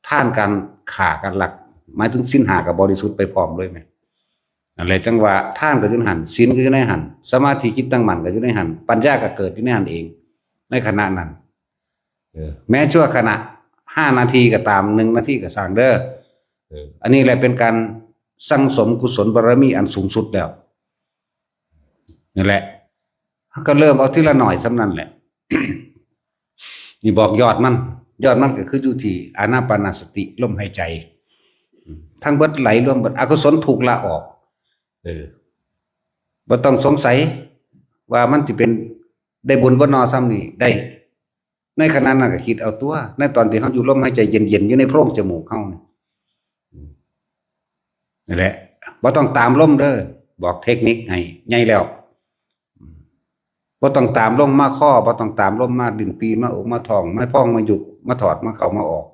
ทานการฆ่าการลัก หมายถึงศีลห้าก็บริสุทธิ์ไปพร้อมเลยแหม นั่นแหละจั่งว่าทานก็อยู่ในหั้น ศีลก็อยู่ในหั้น สมาธิจิตตั้งมั่นก็อยู่ในหั้น ปัญญาก็เกิดอยู่ในหั้นเอง ในขณะนั้น เออ แม้ชั่วขณะ ห้านาทีก็ตาม หนึ่งนาทีก็ซ่างเด้อ เออ อันนี้แหละเป็นการสั่งสมกุศลบารมีอันสูงสุดแล้ว นั่นแหละ ก็เริ่มเอาทีละหน่อยส่ำนั้นแหละ นี่บอกยอดมัน ยอดมันก็คืออยู่ที่อานาปานสติ ลมหายใจ ทั้งเบิดไหลรวมเบิด อกุศลถูกละออก เออ บ่ต้องสงสัยว่ามันสิเป็น ได้บุญบ่นอส่ำนี่ ได้ ในขณะนั้นก็คิดเอาตัว ในตอนที่เฮาอยู่ลมหายใจเย็นๆ อยู่ในโพรงจมูกเฮานี่ นั่นแหละ บ่ต้องตามลมเด้อ บอกเทคนิคให้ใหญ่แล้ว บ่ต้องตามลมมาคอ บ่ต้องตามลมมาลิ้นปี่ มาอก มาท้อง มาพอง มายุบ มาถอด มาเข้า มาออก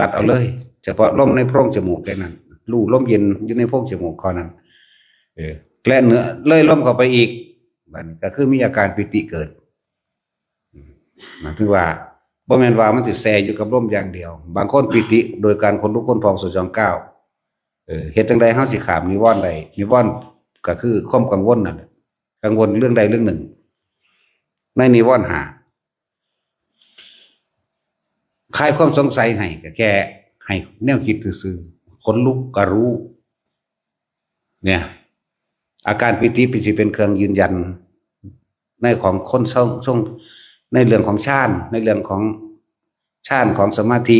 ลัดเอาเลย เฉพาะลมในโพรงจมูกแค่นั้น รู้ลมเย็นอยู่ในโพรงจมูกเท่านั้น เออ และเหนือเลยลมเข้าไปอีก บัดนี้ก็คือมีอาการปีติเกิด หมายถึงว่า บ่แม่นว่ามันสิแช่อยู่กับลมอย่างเดียว บางคนปีติโดยการขนลุกขนพองสยองก้าว เออ เฮ็ดจั่งใดเฮาสิข้ามนิวรณ์ได้ นิวรณ์ก็คือความกังวลนั่นแหละ กังวลเรื่องใดเรื่องหนึ่ง ในนิวรณ์ห้า คลายความสงสัยให้ก็แค่ให้แนวคิดซื่อๆ ขนลุกก็รู้ เนี่ย อาการปีติเป็นสิเป็นเครื่องยืนยัน ในของคนทรงทรง ในเรื่องของฌาน ในเรื่องของฌานของสมาธิ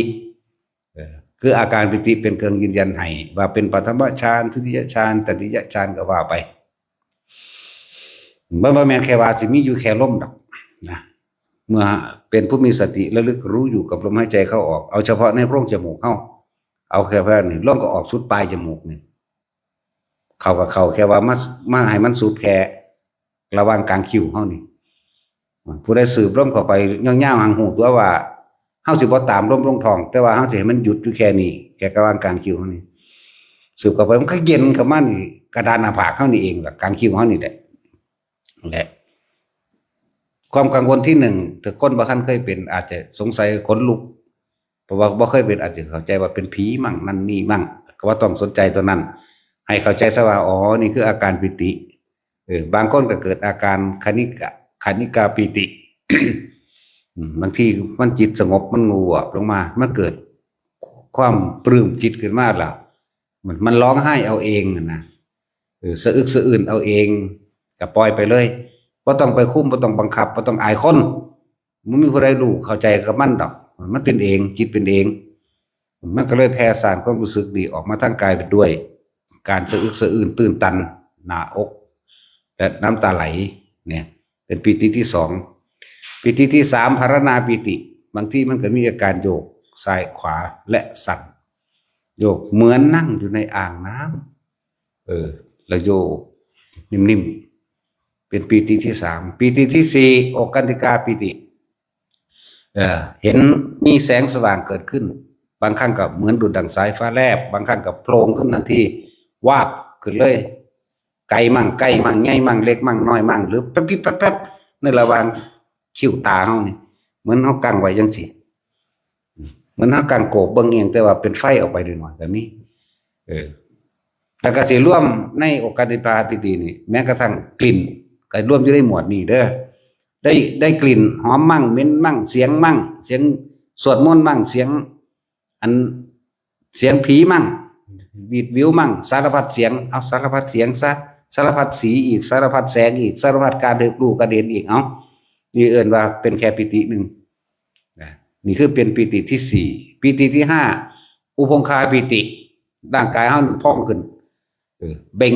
เออ คืออาการปีติเป็นเครื่องยืนยันให้ ว่าเป็นปฐมฌาน ทุติยฌาน ตติยฌานก็ว่าไป บ่ บ่แม่นแค่ว่าสิมีอยู่แค่ลมดอกนะ เมื่อเป็นผู้มีสติระลึกรู้อยู่กับลมหายใจเข้าออก เอาเฉพาะในโพรงจมูกเฮา เอาแค่เพียงนี่ ลมก็ออกสุดปลายจมูกนี่ เข้าก็เข้า แค่ว่ามา มาให้มันสุดแค่ระหว่างกลางคิ้วเฮานี่ ผู้ใดสูบลมเข้าไปยาวๆ หั้นฮู้ตัวว่า เฮาสิบ่ตามลมลงท้อง แต่ว่าเฮาสิให้มันหยุดอยู่แค่นี้ แค่ระหว่างกลางคิ้วเฮานี่ สูบเข้าไปมันก็เย็นเข้ามานี่ กระดานหน้าผากเฮานี่เองล่ะ กลางคิ้วเฮานี่แหละ แหละ ความกังวลที่หนึ่ง ถ้าคนบ่ทันเคยเป็น อาจจะสงสัยขนลุก เพราะว่าบ่เคยเป็น อาจจะเข้าใจว่าเป็นผีมั่งนั่นนี่มั่ง ก็บ่ต้องสนใจตัวนั้น ให้เข้าใจซะว่า อ๋อ นี่คืออาการปีติ เออ บางคนก็เกิดอาการคณิกะ คณิกาปีติ อืม บางทีมันจิตสงบ มันงวบลงมา มันเกิดความปลื้มจิตขึ้นมาแล้ว มัน มันร้องไห้เอาเองน่ะนะ เออ สะอึกสะอื้นเอาเอง ก็ปล่อยไปเลย บ่ต้องไปคุม บ่ต้องบังคับ บ่ต้องอายคน บ่มีผู้ใดรู้เข้าใจกับมันดอก มันเป็นเอง จิตเป็นเอง มันก็เลยแผ่ซ่านความรู้สึกดีออกมาทางกายไปด้วย การสะอึกสะอื้นตื้นตัน หน้าอก และน้ำตาไหล เนี่ย เป็นปีติที่สอง ปีติที่สาม ภารณาปีติ บางทีมันก็มีอาการโยกซ้ายขวาและสั่น โยกเหมือนนั่งอยู่ในอ่างน้ำ เออ แล้วโยกนิ่มๆ เป็นปีติที่สาม ปีติที่สี่ โอคันติกาปีติ เอ่อ เห็นมีแสงสว่างเกิดขึ้น บางครั้งก็เหมือนดุจดั่งสายฟ้าแลบ บางครั้งก็โพลงขึ้นทันที วาบขึ้นเลย ไกลมั่ง ใกล้มั่ง ใหญ่มั่ง เล็กมั่ง น้อยมั่ง หรือแป๊บๆๆๆ ในระหว่างคิ้วตาเฮานี่ เหมือนเฮากั้งไว้จั่งซี้ เหมือนเฮากั้งโกบเบิ่งอิหยัง แต่ว่าเป็นไฟออกไปหน่อยๆ ก็มี เออ แล้วก็สิรวมในโอคันติกาปีตินี่ แม้กระทั่งกลิ่น ก็รวมอยู่ในหมวดนี้เด้อ ได้ ได้กลิ่นหอมมั่ง เหม็นมั่ง เสียงมั่ง เสียงสวดมนต์มั่ง เสียง อัน เสียงผีมั่ง หวีดหวิวมั่ง สารพัดเสียง เอาสารพัดเสียงซะ สารพัดสีอีก สารพัดแสงอีก สารพัดการรับรู้การเห็นอีก เอา นี่เอิ้นว่าเป็นแค่ปีติหนึ่งนะ นี่คือเป็นปีติที่สี่ ปีติที่ห้า อุพงคาปีติ ร่างกายเฮานี่พองขึ้น เออ เบ่ง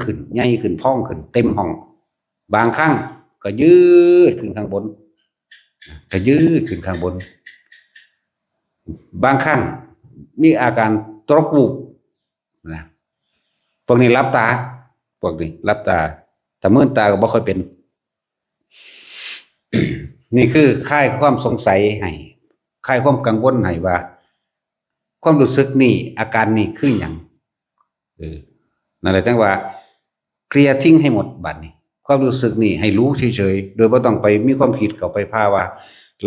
ขึ้น ใหญ่ขึ้น พองขึ้น เต็มห้อง บางครั้งก็ยืดขึ้นข้างบน ก็ยืดขึ้นข้างบน บางครั้งมีอาการตกวูบนะ พวกนี้หลับตา พวกนี้หลับตา แต่เมื่อตาก็บ่ค่อยเป็น นี่คือคลายความสงสัยให้ คลายความกังวลให้ว่า ความรู้สึกนี่ อาการนี่คือหยัง เออ นั่นแหละจังว่า เคลียร์ทิ้งให้หมดบัดนี้ ความรู้สึกนี่ให้รู้เฉยๆ โดยบ่ต้องไปมีความคิดเข้าไปพาว่า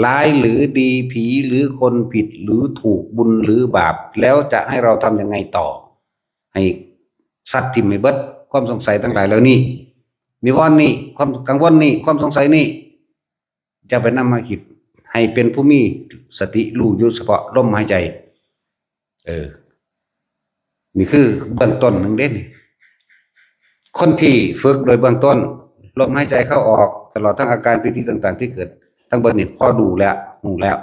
ร้ายหรือดี ผีหรือคน ผิดหรือถูก บุญหรือบาป แล้วจะให้เราทำยังไงต่อ ให้ซัดทิ่มให้เบิด ความสงสัยทั้งหลายเหล่านี้ นิวรณ์นี่ ความกังวลนี่ ความสงสัยนี่ จะไปนำมาคิด ให้เป็นผู้มีสติรู้อยู่เฉพาะลมหายใจ เออ นี่คือเบื้องต้นหนึ่งเด้นี่ คนที่ฝึกโดยเบื้องต้น ลมหายใจเข้าออก ตลอดทั้งอาการปีติต่างๆ ที่เกิด ทั้งเบิดนี่พอรู้แล้ว รู้แล้ว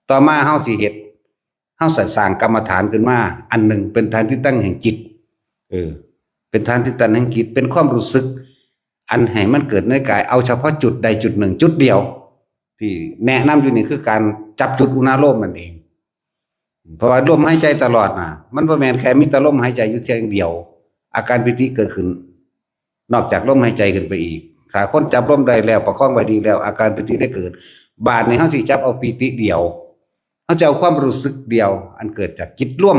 ต่อมาเฮาสิเฮ็ด เฮาสิสร้างกรรมฐานขึ้นมา อันหนึ่งเป็นฐานที่ตั้งแห่งจิต เออ เป็นฐานที่ตั้งแห่งจิต เป็นความรู้สึก อันให้มันเกิดในกาย เอาเฉพาะจุดใดจุดหนึ่ง จุดเดียว ที่แนะนำอยู่นี่คือการจับจุดอุณาโลมนั่นเอง เพราะว่าลมหายใจตลอดนะ มันบ่แม่นแค่มีแต่ลมหายใจอยู่เพียงเดียว อาการปีติเกิดขึ้น นอกจากลมหายใจขึ้นไปอีก ถ้าคนจับลมได้แล้ว ประคองไว้ดีแล้ว อาการปีติได้เกิด บาดนี้เฮาสิจับเอาปีติเดียว เฮาจะเอาความรู้สึกเดียว อันเกิดจากจิตรวม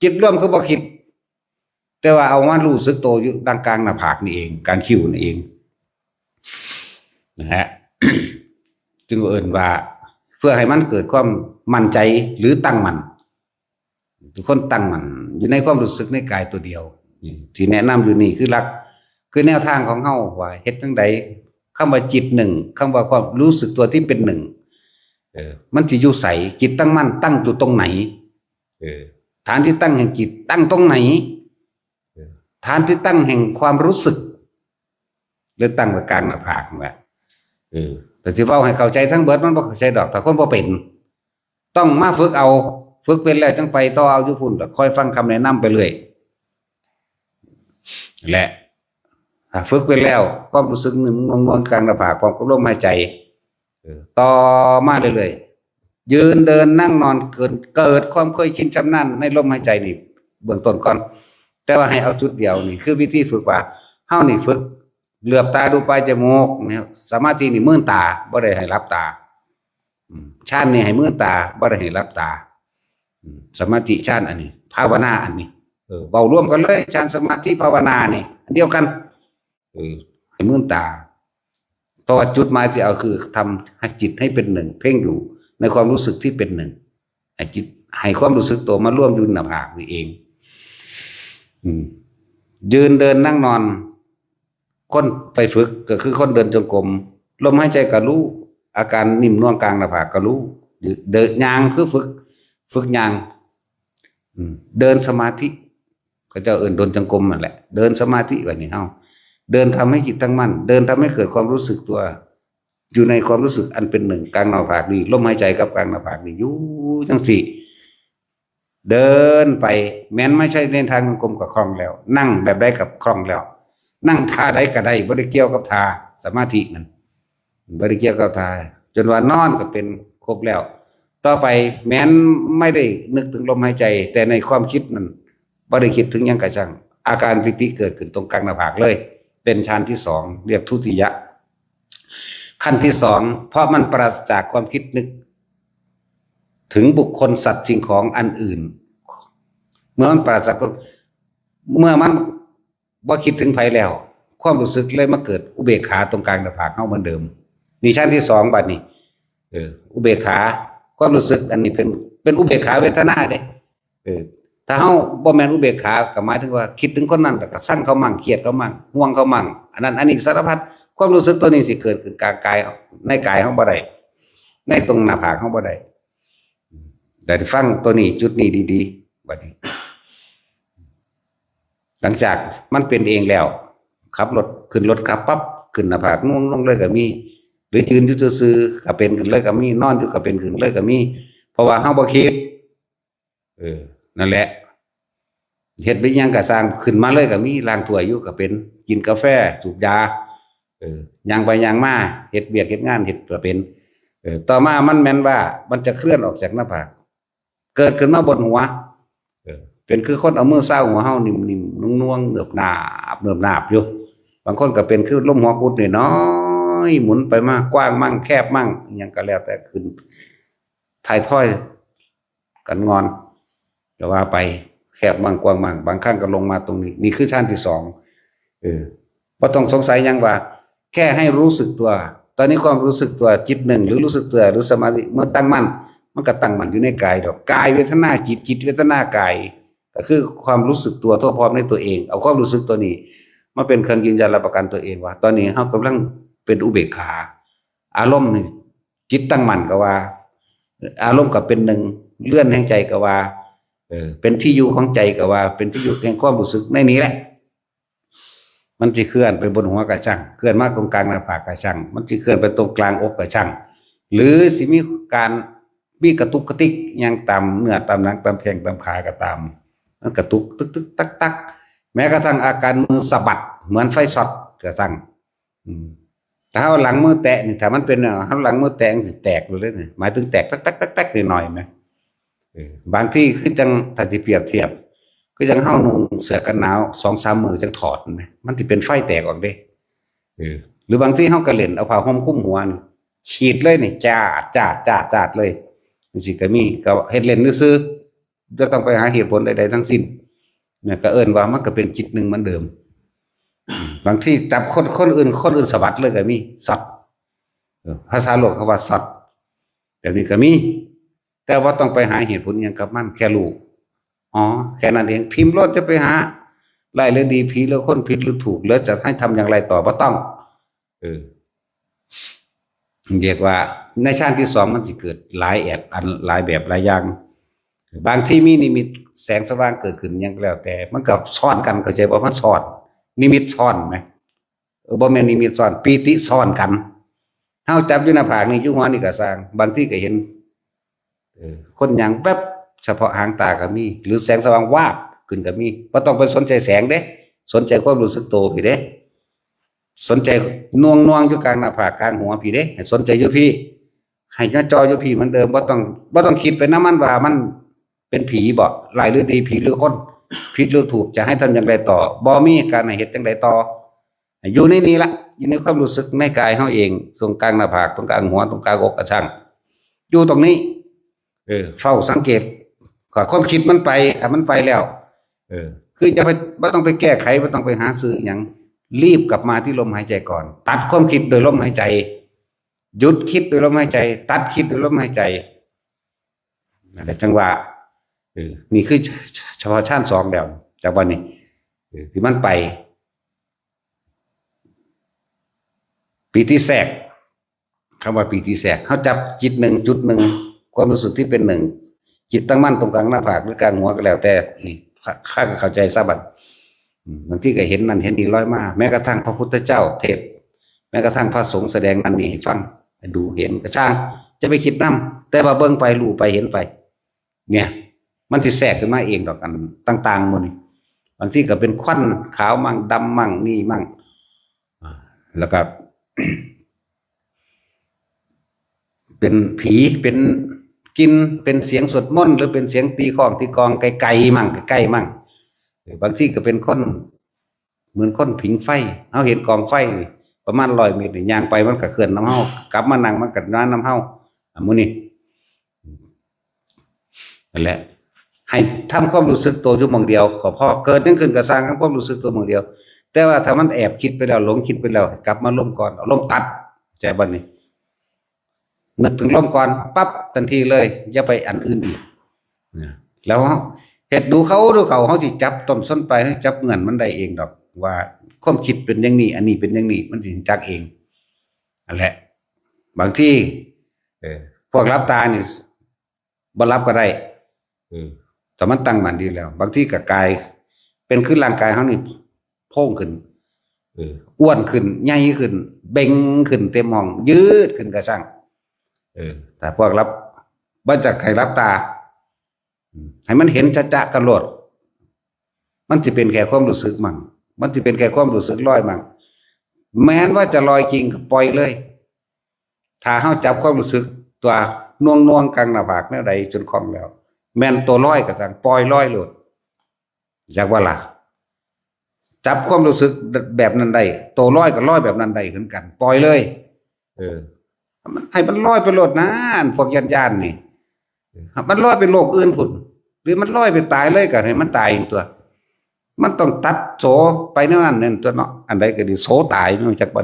จิตรวมคือบ่คิด แต่ว่าเอามารู้สึกตัวอยู่ดังกลางหน้าผากนี่เอง กลางคิ้วนี่เอง นะฮะ จึงเอิ้นว่า เพื่อให้มันเกิดความมั่นใจหรือตั้งมั่น ทุกคนตั้งมั่นอยู่ในความรู้สึกในกายตัวเดียว ที่แนะนำอยู่นี่คือหลัก คือแนวทางของเฮาว่าเฮ็ดจั่งใด คำว่าจิตหนึ่ง คำว่าความรู้สึกตัวที่เป็นหนึ่ง เออ มันสิอยู่ไส จิตตั้งมั่นตั้งอยู่ตรงไหน เออ ฐานที่ตั้งแห่งจิตตั้งตรงไหน เออ ฐานที่ตั้งแห่งความรู้สึก หรือตั้งไว้กลางหน้าผากนั่นแหละ เออ แต่สิเว้าให้เข้าใจทั้งเบิดมันบ่เข้าใจดอก ถ้าคนบ่เป็น ต้องมาฝึกเอา ฝึกเป็นแล้วจังไปต่อเอาอยู่พุ้น แล้วค่อยฟังคำแนะนำไปเรื่อย และถ้าฝึกเป็นแล้ว ความรู้สึกหนึ่งนวลๆกลางหน้าผาก พร้อมกับลมหายใจ เออ ต่อมาเรื่อยๆ ยืนเดินนั่งนอน เกิด เกิดความเคยชินชำนาญในลมหายใจนี่ เบื้องต้นก่อน แต่ว่าให้เอาจุดเดียวนี่ คือวิธีฝึกว่า เฮานี่ฝึก เหลือบตาดูปลายจมูกเนี่ย สมาธินี่มืนตา บ่ได้ให้หลับตา อืม ฌานนี่ให้มืนตา บ่ได้ให้หลับตา อืม สมาธิฌานอันนี้ ภาวนาอันนี้ เออ เว้ารวมกันเลย ฌานสมาธิภาวนานี่ อันเดียวกัน เออ ให้มืนตา เพราะว่าจุดหมายที่เอาคือทำให้จิตให้เป็นหนึ่ง เพ่งอยู่ในความรู้สึกที่เป็นหนึ่ง ให้จิต ให้ความรู้สึกตัวมารวมอยู่หน้าผากนี่เอง อืม ยืนเดินนั่งนอน คนไปฝึกก็คือคนเดินจงกรม ลมหายใจก็รู้ อาการนิ่มนวลกลางหน้าผากก็รู้ เดินย่างคือฝึก ฝึกย่าง อืม เดินสมาธิ เขาเจ้าเอิ้นเดินจงกรมนั่นแหละ เดินสมาธิแบบนี้เฮา เดินทำให้จิตตั้งมั่น เดินทำให้เกิดความรู้สึกตัว อยู่ในความรู้สึกอันเป็นหนึ่งกลางหน้าผากนี่ ลมหายใจกับกลางหน้าผากนี่อยู่จั่งซี้ เดินไป แม้นไม่ใช่ในทางจงกรมก็คล่องแล้ว นั่งแบบใดก็คล่องแล้ว นั่งท่าใดก็ได้ บ่ได้เกี่ยวกับท่าสมาธินั่น บ่ได้เกี่ยวกับท่า จนว่านอนก็เป็นครบแล้ว ต่อไปแม้นไม่ได้นึกถึงลมหายใจ แต่ในความคิดนั่นบ่ได้คิดถึงหยังกะช่าง อาการปีติเกิดขึ้นตรงกลางหน้าผากเลย เป็นฌานที่สอง เรียกทุติยะ ขั้นที่สอง เพราะมันปราศจากความคิดนึก ถึงบุคคลสัตว์สิ่งของอันอื่น เมื่อมันปราศจากความ เมื่อมันบ่คิดถึงไผแล้ว ความรู้สึกเลยมาเกิดอุเบกขาตรงกลางหน้าผากเฮาเหมือนเดิม นี่ฌานที่สองบัดนี้ เออ อุเบกขา ความรู้สึกอันนี้เป็น เป็นอุเบกขาเวทนาเด้ เออ ถ้าเฮาบ่แม่นอุเบกขา ก็หมายถึงว่าคิดถึงคนนั้น แล้วก็ซังเขามั่ง เครียดเขามั่ง ห่วงเขามั่ง อันนั้น อันนี้สารพัด ความรู้สึกตัวนี้สิเกิดขึ้นกลางกาย ในกายเฮาบ่ได้ ในตรงหน้าผากเฮาบ่ได้ ได้ฟังตัวนี้ จุดนี้ดีๆ บัดนี้ หลังจากมันเป็นเองแล้ว ขับรถ ขึ้นรถขับปั๊บ ขึ้นหน้าผากง่วงลงเลยก็มี หรือยืนอยู่ซื่อๆก็เป็นขึ้นเลยก็มี นอนอยู่ก็เป็นขึ้นเลยก็มี เพราะว่าเฮาบ่คิด เออ นั่นแหละ เฮ็ดไปหยังก็ซ่าง ขึ้นมาเลยก็มี ล้างถ้วยอยู่ก็เป็น กินกาแฟ สูบยา เออ ย่างไปย่างมา เฮ็ดเวียกเฮ็ดงาน เฮ็ดก็เป็น ออ ต่อมามันแม่นว่ามันจะเคลื่อนออกจากหน้าผาก เกิดขึ้นมาบนหัว เออ เป็นคือคนเอามือซาวหัวเฮานิ่มๆ นุ่งๆ เนิบหนาบ เนิบหนาบอยู่ บางคนก็เป็นคือลมหัวกุดน้อยๆ หมุนไปมากว้างมั่งแคบมั่ง อิหยังก็แล้วแต่ขึ้น ท้ายทอย กันงอน ก็ว่าไป แคบมั่งกว้างมั่ง บางครั้งก็ลงมาตรงนี้ นี่คือฌานที่สอง เออ บ่ต้องสงสัยหยังว่า แค่ให้รู้สึกตัว ตอนนี้ความรู้สึกตัวจิตหนึ่ง หรือรู้สึกตัว หรือสมาธิ เมื่อตั้งมั่น มันก็ตั้งมั่นอยู่ในกายดอก กายเวทนาจิต จิตเวทนากาย ก็คือความรู้สึกตัวทั่วพร้อมในตัวเอง เอาความรู้สึกตัวนี้ มาเป็นเครื่องยืนยันรับประกันตัวเองว่า ตอนนี้เฮากำลังเป็นอุเบกขา อารมณ์นี่จิตตั้งมั่นก็ว่า อารมณ์ก็เป็นหนึ่ง เรือนแห่งใจก็ว่า เออ เป็นที่อยู่ของใจก็ว่า เป็นที่อยู่แห่งความรู้สึกในนี้แหละ มันสิเคลื่อนไปบนหัวก็ช่าง เคลื่อนมาตรงกลางหน้าผากก็ช่าง มันสิเคลื่อนไปตรงกลางอกก็ช่าง หรือสิมีการมีกระตุกกระติกหยังตามเนื้อตามหนังตามแข้งตามขาก็ตาม มันกระตุกตึกตึกตักตัก แม้กระทั่งอาการมือสะบัดเหมือนไฟช็อตก็ช่าง อืม ถ้าเอาหลังมือแตะนี่ ถ้ามันเป็น เอาหลังมือแตะนี่แตกเลยเด้อ หมายถึงแตกแป๊กๆๆๆ หน่อยๆ นะ เออ บางทีคือจั่ง ถ้าสิเปรียบเทียบ คือจั่งเฮานุ่งเสื้อกันหนาวสองสามมื้อจั่งถอดนะ มันสิเป็นไฟแตกออกเด้ เออ หรือบางทีเฮาก็เล่นเอาผ้าห่มคลุมหัวนี่ ฉีดเลยนี่ จาด จาด จาด จาดเลย จั่งซี้ก็มี ก็เฮ็ดเล่นซื่อๆ บ่ต้องไปหาเหตุผลใดๆ ทั้งสิ้น เนี่ย ก็เอิ้นว่ามันก็เป็นจิตหนึ่งเหมือนเดิม บางทีจับคน คนอื่น คนอื่นสะบัดเลยก็มี ช็อต เออ ภาษาโลกเขาว่าช็อต แบบนี้ก็มี แต่ว่าต้องไปหาเหตุผลหยังกับมัน แค่รู้ อ๋อ แค่นั้นเอง ถิ่มโลด จะไปหาร้ายหรือดี ผิดหรือคน ผิดหรือถูก แล้วจะให้ทำอย่างไรต่อ บ่ต้อง เออ เรียกว่าในฌานที่สองมันสิเกิดหลายแอบอัน หลายแบบหลายอย่าง บางทีมีนิมิตแสงสว่างเกิดขึ้นหยังก็แล้วแต่ มันก็ซ้อนกัน เข้าใจบ่ มันซ้อน นิมิตซ้อนไหม เออ บ่แม่นนิมิตซ้อน ปีติซ้อนกัน เฮาจับอยู่หน้าผากนี่ อยู่หัวนี่ก็ซ่าง บางทีก็เห็น เออ คนย่างแวบเฉพาะหางตาก็มี หรือแสงสว่างวาบขึ้นก็มี บ่ต้องไปสนใจแสงเด้ สนใจความรู้สึกโตพี้เด้ สนใจนวงๆ อยู่กลางหน้าผากกลางหัวพี้เด้ ให้สนใจอยู่พี้ ให้มาจ่ออยู่พี้เหมือนเดิม บ่ต้อง บ่ต้องคิดไปนำมันว่ามันเป็นผีบ่ ร้ายหรือดี ผิดหรือคน ผิดหรือถูก จะให้ทำอย่างไรต่อ บ่มีการให้เฮ็ดจั่งใดต่อ อยู่ในนี้ละ อยู่ในความรู้สึกในกายเฮาเอง ตรงกลางหน้าผาก ตรงกลางหัว ตรงกลางอกก็ช่าง อยู่ตรงนี้ เออ เฝ้าสังเกต ถ้าความคิดมันไป ถ้ามันไปแล้ว เออ คือจะไป บ่ต้องไปแก้ไข บ่ต้องไปหาซื้อหยัง รีบกลับมาที่ลมหายใจก่อน ตัดความคิดโดยลมหายใจ หยุดคิดโดยลมหายใจ ตัดคิดโดยลมหายใจ นั่นแหละจั่งว่า เออ นี่คือเฉพาะฌานสองแล้ว จากวันนี้ เออ ที่มันไป ปีติแทรก คำว่าปีติแทรก เฮาจับจิตหนึ่งจุดหนึ่ง ความรู้สึกที่เป็นหนึ่ง จิตตั้งมั่นตรงกลางหน้าผากหรือกลางหัวก็แล้วแต่ นี่ ข้า ข้าก็เข้าใจซะบัด อืม บางทีก็เห็นนั่นเห็นนี่ลอยมา แม้กระทั่งพระพุทธเจ้าเทศน์ แม้กระทั่งพระสงฆ์แสดงนั่นนี่ให้ฟัง ให้ดูเห็นก็ช่าง จะไปคิดนำ แต่ว่าเบิ่งไป รู้ไป เห็นไป เนี่ย มันสิแทรกขึ้นมาเองดอก อันต่างๆ หมู่นี้ บางทีก็เป็นควันขาวมั่ง ดำมั่ง นี่มั่ง อ่า แล้วก็ เป็นผี เป็นกลิ่น เป็นเสียงสวดมนต์ หรือเป็นเสียงตีค้องตีกลองไกลๆ มั่ง ใกล้ๆ มั่ง เออ บางทีก็เป็นคน เหมือนคนผิงไฟ เฮาเห็นกองไฟนี่ประมาณร้อยเมตรนี่ ย่างไปมันก็เคลื่อนนำเฮา กลับมานั่งมันก็มานำเฮา อ่ะ หมู่นี้ นั่นแหละ ให้ทำความรู้สึกตัวอยู่หม่องเดียวก็พอ เกิดหยังขึ้นก็ซ่าง ทำความรู้สึกตัวหม่องเดียว แต่ว่าถ้ามันแอบคิดไปแล้ว หลงคิดไปแล้ว ให้กลับมาลมก่อน เอาลมตัด เข้าใจบ่นี่ นึกถึงลมก่อนปั๊บ ทันทีเลย อย่าไปอันอื่นอีก นะ แล้วเฮ็ดดูเข้า ดูเข้า เฮาสิจับต้นชนปลาย เฮาจับเงื่อนมันได้เองดอก ว่าความคิดเป็นอย่างนี้ อันนี้เป็นอย่างนี้ มันสิจักเอง นั่นแหละ บางที เออ พวกหลับตานี่ บ่หลับก็ได้ เออ แต่มันตั้งมั่นดีแล้ว บางทีก็กลายเป็นคือร่างกายเฮานี่โพ่งขึ้น เออ อ้วนขึ้น ใหญ่ขึ้น เบ่งขึ้นเต็มห้อง ยืดขึ้นก็ช่าง เออ แต่พวกหลับ บ่จักให้หลับตา อืม ให้มันเห็นจะๆ กันโลด มันสิเป็นแค่ความรู้สึกมั่ง มันสิเป็นแค่ความรู้สึกลอยมั่ง แม้นว่าจะลอยจริงก็ปล่อยเลย ถ้าเฮาจับความรู้สึก ตัวน่วงๆ กลางหน้าผากแนวใดจนคล่องแล้ว แม่นตัวลอยก็จั่ง ปล่อยลอยโลด จักว่าล่ะ จับความรู้สึกแบบนั้นได้ ตัวลอยก็ลอยแบบนั้นได้คือกัน ปล่อยเลย เออ มันให้มันลอยไปโลดนะ อันพวกย่านๆ นี่ มันลอยไปโลกอื่นพุ้น หรือมันลอยไปตายเลยก็ให้มันตายเองตัว มันต้องตัดโสไปแนวนั้นนั่นตัวเนาะ อันใดก็ดี โสตาย มันจักบ่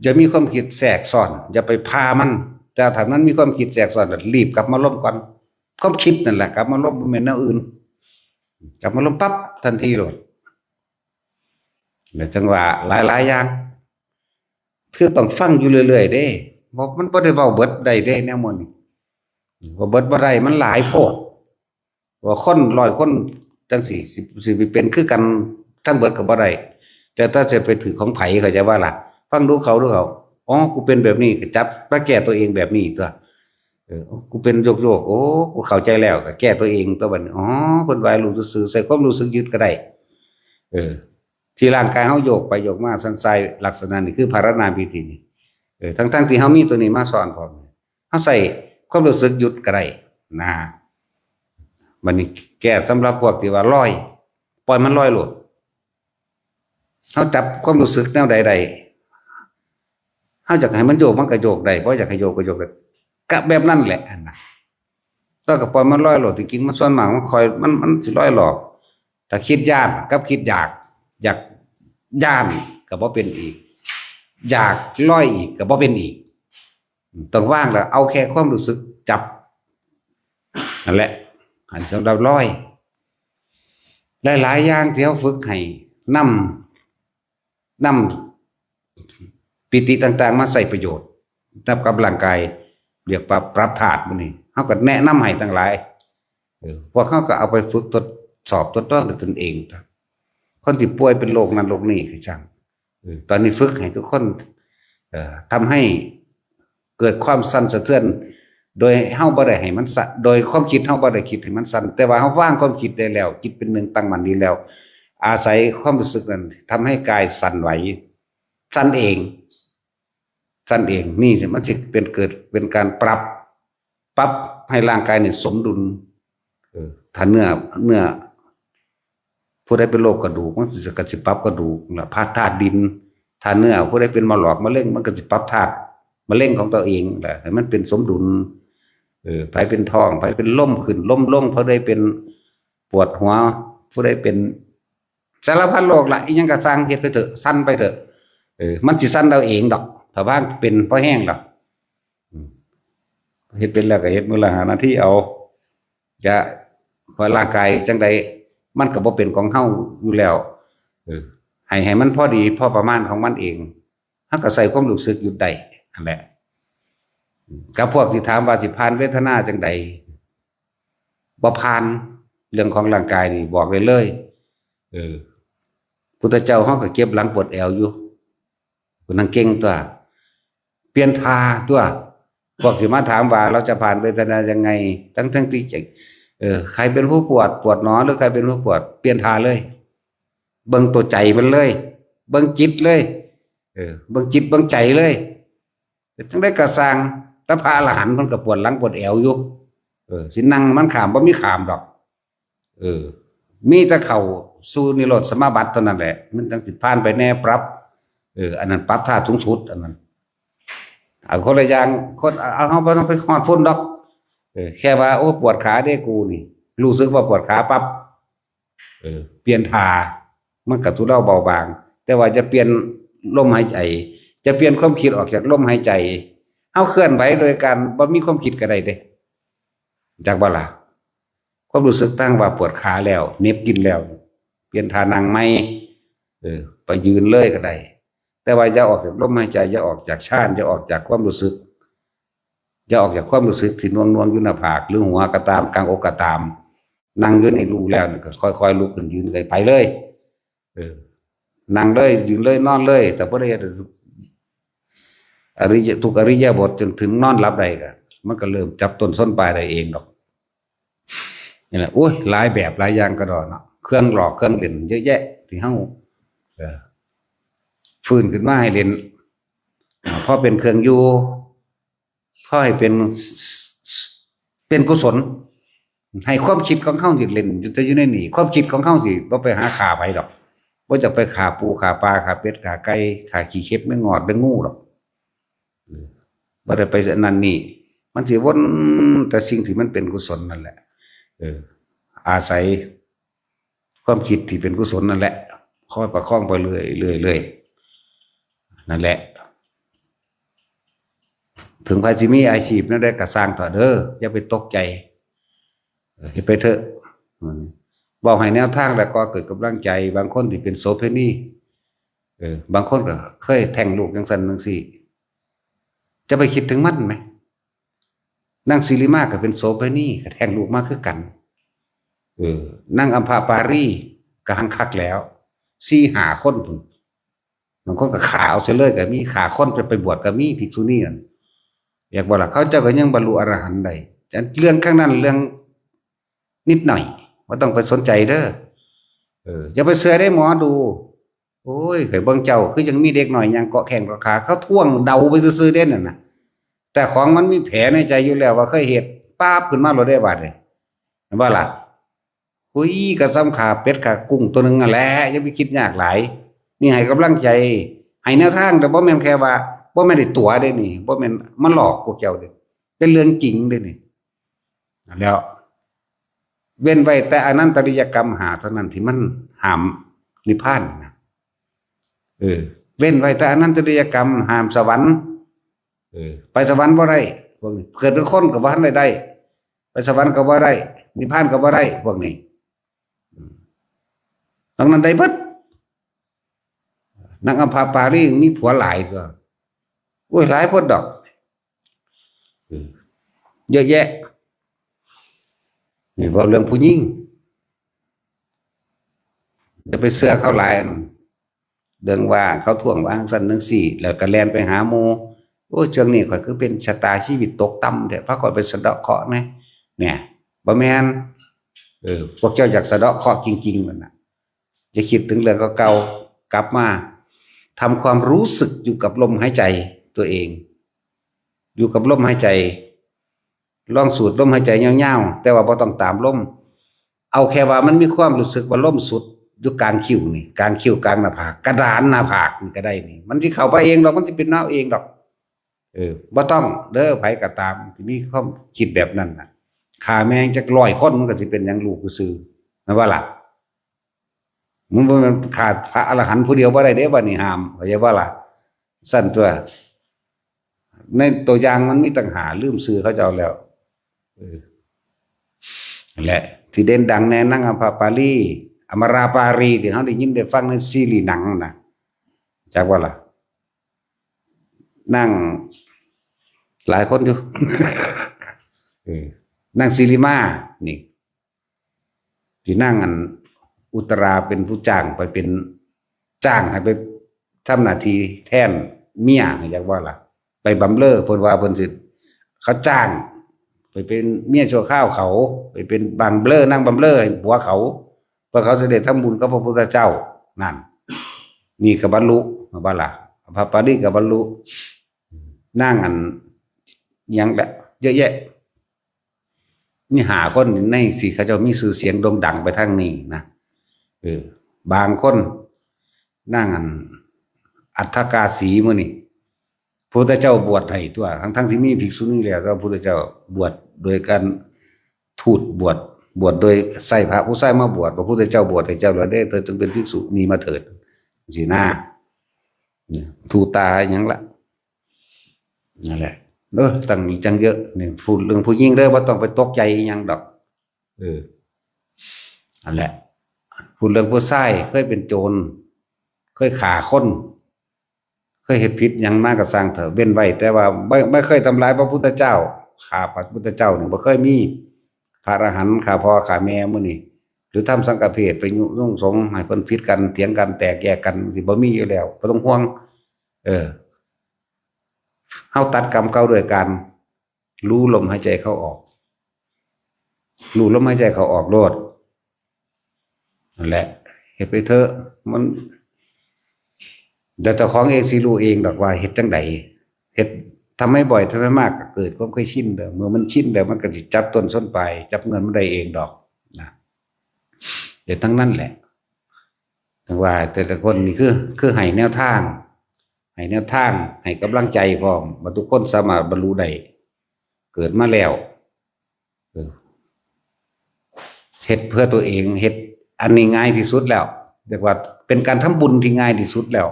อย่ามีความคิดแทรกซ้อน อย่าไปพามัน แต่ถ้ามันมีความคิดแทรกซ้อน รีบกลับมาลมก่อน ความคิดนั่นแหละ กลับมาลม บ่แม่นแนวอื่น กลับมาลมปั๊บทันทีโลด แล้วจั่งว่าหลายๆ อย่าง คือต้องฟังอยู่เรื่อยๆ เด้ เพราะมันบ่ได้เว้าเบิดได้เด้ แนวหมู่นี้ เว้าเบิดบ่ได้ มันหลายโพด ว่าคนร้อยคนจั่งซี้ สิ สิไปเป็นคือกันทั้งเบิดก็บ่ได้ แต่ถ้าจะไปถือของไผ เข้าใจว่าล่ะ ฟังดูเขาดูเขา อ๋อ กูเป็นแบบนี้ ก็จับมาแก้ตัวเองแบบนี้ตัว เออ กูเป็นโยกๆ โอ้ กูเข้าใจแล้ว ก็แก้ตัวเองตัวบัดนี้ อ๋อ เพิ่นว่าให้รู้ซื่อๆ ใส่ความรู้สึกยึดก็ได้ เออ ที่ร่างกายเฮาโยกไปโยกมาสั่นสายลักษณะนี้ คือพารานาพิธีนี่ เออ ทั้งๆ ที่เฮามีตัวนี้มาสอนพร้อม เฮาใส่ความรู้สึกหยุดก็ได้นะ บัดนี้แก้สำหรับพวกที่ว่าลอย ปล่อยมันลอยโลด เฮาจับความรู้สึกแนวใดได้ เฮาอยากให้มันโยกมันก็โยกได้ บ่อยากให้โยกก็โยกได้ ก็แบบนั้นแหละหั่นน่ะ แต่ก็ปล่อยมันลอยโลด ที่จริงมันส่วนมากมันค่อย มัน มันสิลอยหลอก ถ้าคิดย้านกับคิดอยาก อยากย้านก็บ่เป็นอีก อยากลอยอีกก็บ่เป็นอีก ต้องวางแล้ว เอาแค่ความรู้สึกจับ นั่นแหละ อันสำหรับลอย หลายๆ อย่างที่เฮาฝึกให้นำ นำปีติต่างๆ มาใช้ประโยชน์ กับ กับร่างกาย เรียกว่าปรับธาตุหมู่นี้ เฮาก็แนะนำให้ทั้งหลาย เออ พวกเฮาก็เอาไปฝึกทดสอบทดลองด้วยตนเอง คนที่ป่วยเป็นโรคนั้นโรคนี้ก็ช่าง เออ ตอนนี้ฝึกให้ทุกคน เอ่อ ทำให้เกิดความสั่นสะเทือน โดยเฮาบ่ได้ให้มันสั่น โดยความคิดเฮาบ่ได้คิดให้มันสั่น แต่ว่าเฮาวางความคิดได้แล้ว จิตเป็นหนึ่งตั้งมั่นดีแล้ว อาศัยความรู้สึกนั้นทำให้กายสั่นไหว สั่นเอง สั่นเอง นี่สิ มันสิเป็นเกิดเป็นการปรับ ปรับให้ร่างกายนี่สมดุล เออ ถ้าเนื้อ เนื้อ ผู้ใดเป็นโรคกระดูก มันสิ ก็สิปรับกระดูกล่ะ ปรับธาตุดิน ถ้าเนื้อ ผู้ใดเป็นมะหลอกมะเร็ง มันก็สิปรับธาตุมะเร็งของตัวเองล่ะ ให้มันเป็นสมดุล เออ ไผเป็นท้อง ไผเป็นลมขึ้นลมลง ผู้ใดเป็นปวดหัว ผู้ใดเป็น สารพัดโรคล่ะ อีหยังก็ซ่าง เฮ็ดไปเถอะ สั่นไปเถอะ เออ มันสิสั่นเอาเองดอก ถ้าว่าเป็นพอแห้งดอก อืม เฮ็ดเป็นแล้วก็เฮ็ดมื้อละห้านาทีเอา จะ เพราะร่างกายจั่งใด มันก็บ่เป็นของเฮาอยู่แล้ว เออ ให้ ให้มันพอดี พอประมาณของมันเอง เฮาก็ใส่ความรู้สึกหยุดได้ นั่นแหละ กับพวกที่ถามว่าสิผ่านเวทนาจั่งใด บ่ผ่าน เรื่องของร่างกายนี่บอกได้เลย เออ พุทธเจ้าเฮาก็เจ็บหลังปวดแอวอยู่ ผู้นั้นเก่งตัว เปลี่ยนท่าตัว พวกที่มาถามว่าเราจะผ่านเวทนายังไง ทั้งๆ ที่เจ็บ เออ ใครเป็นผู้ปวด ปวดหนอ หรือใครเป็นผู้ปวด เปลี่ยนท่าเลย เบิ่งตัวใจมันเลย เบิ่งจิตเลย เออ เบิ่งจิตเบิ่งใจเลย จั่งใดก็ซ่าง แต่พระอรหันต์เพิ่นก็ปวดหลังปวดแอวอยู่ เออ สินั่งมันข้าม บ่มีข้ามดอก เออ มีแต่เข้าสู่นิโรธสมาบัติเท่านั้นแหละ มันจั่งสิผ่านไปแน่ ปรับ เออ อันนั้นปรับธาตุสูงสุด อันนั้น เอาคนละอย่าง คน เอา เอา เฮาบ่ต้องไปฮอดพุ้นดอก เออ แค่ว่า โอ้ ปวดขาเด้กูนี่ รู้สึกว่าปวดขาปั๊บ เออ เปลี่ยนท่า มันก็ทุเลาเบาบาง แต่ว่าจะเปลี่ยนลมหายใจ จะเปลี่ยนความคิดออกจากลมหายใจ เฮาเคลื่อนไหวโดยการบ่มีความคิดก็ได้เด้ จักบ่ล่ะ ความรู้สึกตั้งว่าปวดขาแล้ว เหน็บกินแล้ว เปลี่ยนท่านั่งใหม่ เออ ไปยืนเลยก็ได้ แต่ว่าอย่าออกจากลมหายใจ อย่าออกจากฌาน อย่าออกจากความรู้สึก อย่าออกจากความรู้สึกที่น่วงๆ อยู่หน้าผาก หรือหัวก็ตาม กลางอกก็ตาม นั่งอยู่นี่รู้แล้วนี่ก็ค่อยๆ ลุกขึ้นยืนเลย ไปเลย เออ นั่งเลย ยืนเลย นอนเลย แต่บ่ได้เฮ็ดอริยะ ทุกอิริยาบถจนถึงนอนหลับได้ก็ มันก็เริ่มจับต้นชนปลายได้เองดอก นี่แหละ โอ้ย หลายแบบหลายอย่างกะดอกเนาะ เครื่องหลอกเครื่องเล่นเยอะแยะ ที่เฮา เออ ฟื้นขึ้นมาให้เล่น เพราะเป็นเครื่องอยู่ เพราะให้เป็น เป็นกุศล ให้ความคิดของเขาสิเล่นอยู่แต่อยู่ในนี่ ความคิดของเขาสิบ่ไปหาฆ่าไผดอก บ่จะไปฆ่าปูฆ่าปลาฆ่าเป็ดฆ่าไก่ฆ่าขี้เข็บแมงงอดแมงงูดอก เออ บ่ได้ไปนั่นนี่ มันสิวนแต่สิ่งที่มันเป็นกุศลนั่นแหละ เออ อาศัยความคิดที่เป็นกุศลนั่นแหละ คอยประคองไปเรื่อยเรื่อยเรื่อยนั่นแหละ ถึงไผสิมีอาชีพแนวใดก็ซ่างเถาะเด้อ อย่าไปตกใจ เออ เฮ็ดไปเถอะ อืม เว้าให้แนวทางแล้วก็เกิดกำลังใจ บางคนที่เป็นโสเภณี เออ บางคนก็เคยแท้งลูกจังซั่นจังซี่ จะไปคิดถึงมันไหม นางสิริมาก็เป็นโสเภณี ก็แท้งลูกมาคือกัน เออ นางอัมพาปารีก็หังคักแล้ว สี่ห้าคนพุ้น บางคนก็ฆ่าเอาซะเลยก็มี ฆ่าคนไป ไปบวชก็มี ภิกษุณีนั่น อยากบอกล่ะ เขาเจ้าก็ยังบรรลุอรหันต์ได้ แต่เรื่องข้างนั้นเรื่องนิดหน่อย บ่ต้องไปสนใจเด้อ เออ อย่าไปเชื่อได้หมอดู โอ้ย ไปเบิ่งเจ้า คือยังมีเด็กน้อยย่างเกาะแข้งเกาะขา เขาท่วงเดาไปซื่อๆเด้นั่นน่ะ แต่ของมันมีแผลในใจอยู่แล้วว่าเคยเฮ็ด ป๊าบขึ้นมาโลดเด้บาดนี้ เห็นบ่ล่ะ อุ้ย ก็ซ้ำขาเป็ดขากุ้งตัวหนึ่งนั่นแหละ อย่าไปคิดยากหลาย นี่ให้กำลังใจ ให้แนวทาง แต่บ่แม่นแค่ว่า บ่แม่นได้ตั๋วเด้นี่ บ่แม่นมาหลอกพวกเจ้าเด้ เป็นเรื่องจริงเด้นี่ แล้ว เว้นไว้แต่อนันตริยกรรมห้าเท่านั้นที่มันห้ามนิพพานนะ เออ เว้นไว้แต่อนันตริยกรรม ห้ามสวรรค์ เออ ไปสวรรค์บ่ได้ พวกนี้ เกิดเป็นคนก็บ่ทันได้ได้ ไปสวรรค์ก็บ่ได้ นิพพานก็บ่ได้ พวกนี้ อืม ทั้งนั้นได้เบิด นางอัมพาปารีมีผัวหลายตัว โอ้ย หลายโพดดอก เออ เยอะแยะ นี่เว้าเรื่องผู้หญิง อย่าไปเชื่อเขาหลาย เรื่องว่าเขาท่วงว่าจั่งซั่นจั่งซี้ แล้วก็แล่นไปหาหมู่ โอ้ย ช่วงนี้ข้อยคือเป็นชะตาชีวิตตกต่ำแท้ พาข้อยไปสะเดาะเคราะห์แหน่ เนี่ย บ่แม่น เออ พวกเจ้าอยากสะเดาะเคราะห์จริงๆนั่นน่ะ อย่าคิดถึงเรื่องเก่าๆ กลับมาทำความรู้สึกอยู่กับลมหายใจตัวเอง อยู่กับลมหายใจ ลองสูดลมหายใจยาวๆ แต่ว่าบ่ต้องตามลม เอาแค่ว่ามันมีความรู้สึกว่าลมสุดอยู่กลางคิ้วนี่ กลางคิ้วกลางหน้าผาก กระดานหน้าผากนี่ก็ได้นี่ มันสิเข้าไปเองดอก มันสิเป็นแนวเองดอก เออ บ่ต้องเด้อ ไผก็ตามที่มีความคิดแบบนั้นน่ะ ฆ่าแม่งจักร้อยคนมันก็สิเป็นหยังลูกซื่อๆ แม่นบ่ล่ะ มันบ่แม่นฆ่าพระอรหันต์ผู้เดียวบ่ได้เด้ บัดนี้ห้าม เข้าใจบ่ล่ะ ซั่นตัว ในตัวอย่างมันมีตั้งห้า ลืมชื่อเขาเจ้าแล้ว เออ นั่นแหละ ที่เด่นดังแน่นางอัมพาปาลี อมราปาลี ที่เฮาได้ยินได้ฟังในซีรีส์หนังน่ะ จักบ่ล่ะ นางหลายคนอยู่ เออ นางสิริมา นี่ ที่นางอันอุตราเป็นผู้จ้างไปเป็น จ้างให้ไปทำหน้าที่แทนเมีย จักบ่ล่ะ ไปบำเรอ เพิ่นว่าเพิ่นสิ เขาจ้าง ไปเป็นเมียชั่วคราวเขา ไปเป็นบำเรอ นางบำเรอให้ผัวเขา เพื่อเขาสิได้ทำบุญกับพระพุทธเจ้า นั่น นี่ก็บรรลุ แม่นบ่ล่ะ พระปารีก็บรรลุ นางอัน หยังละ เยอะแยะ มีห้าคนในสี่ เขาเจ้ามีชื่อเสียงโด่งดังไปทางนี้นะ เออ บางคน นางอัน อัฏฐกาสีมื้อนี้ พระพุทธเจ้าบวชให้ตัว ทั้งๆที่มีภิกษุณีแล้ว แต่พระพุทธเจ้าบวชโดยการ ทูตบวช บวชโดยใส่พระผู้ชายมาบวช พระพุทธเจ้าบวชให้เจ้าแล้วเด้ เธอจงเป็นภิกษุณีมาเถิด สินะ เนี่ย ทูตาหยังละ นั่นแหละ เออ ตั้งจังเยอะ นี่ พูดเรื่องผู้หญิงเด้อ บ่ต้องไปตกใจอิหยังดอก เออ นั่นแหละ พูดเรื่องผู้ชาย เคยเป็นโจร เคยฆ่าคน เคยเฮ็ดผิดหยังมาก็ซ่างเถาะ เว้นไว้ แต่ว่าบ่ บ่เคยทำร้ายพระพุทธเจ้า ฆ่าพระพุทธเจ้านี่บ่เคยมี พระอรหันต์ฆ่าพ่อฆ่าแม่มื้อนี้ หรือทำสังฆเพศไปยุยงสงฆ์ให้เพิ่นผิดกัน เถียงกัน แตกแยกกัน สิบ่มีอยู่แล้ว บ่ต้องห่วง เออ เฮาตัดกรรมเก่าด้วยการรู้ลมหายใจเข้าออก รู้ลมหายใจเข้าออกโลด นั่นแหละ เฮ็ดไปเถอะ มัน เดี๋ยวเจ้าของเองสิรู้เองดอกว่าเฮ็ดจั่งใด เฮ็ด ทำให้บ่อย ทำให้มาก ก็เกิดความเคยชินเด้อ เมื่อมันชินแล้ว มันก็สิจับต้นชนปลาย จับเงินมันได้เองดอกนะ เดี๋ยวทั้งนั้นแหละ ถึงว่าแต่ละคนนี่คือ คือให้แนวทาง ให้แนวทาง ให้กำลังใจพร้อม ว่าทุกคนสามารถบรรลุได้ เกิดมาแล้ว เออ เฮ็ดเพื่อตัวเอง เฮ็ดอันนี้ง่ายที่สุดแล้ว เรียกว่าเป็นการทำบุญที่ง่ายที่สุดแล้ว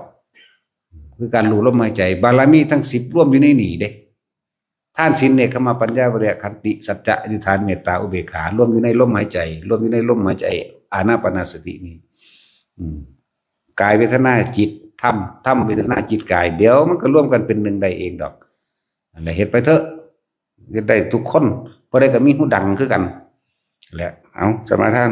คือการรู้ลมหายใจ บารมีทั้งสิบรวมอยู่ในนี่เด้ ทาน ศีล เนกขัมมะ ปัญญา วิริยะ ขันติ สัจจะ อธิษฐาน เมตตา อุเบกขา รวมอยู่ในลมหายใจ รวมอยู่ในลมหายใจ อานาปานสตินี่ อืม กายเวทนาจิตธรรม ธรรมเวทนาจิตกาย เดี๋ยวมันก็รวมกันเป็นหนึ่งได้เองดอก นั่นแหละ เฮ็ดไปเถอะ เฮ็ดได้ทุกคน บ่ได้ก็มีผู้ดังคือกัน แหละ เอา สมาทาน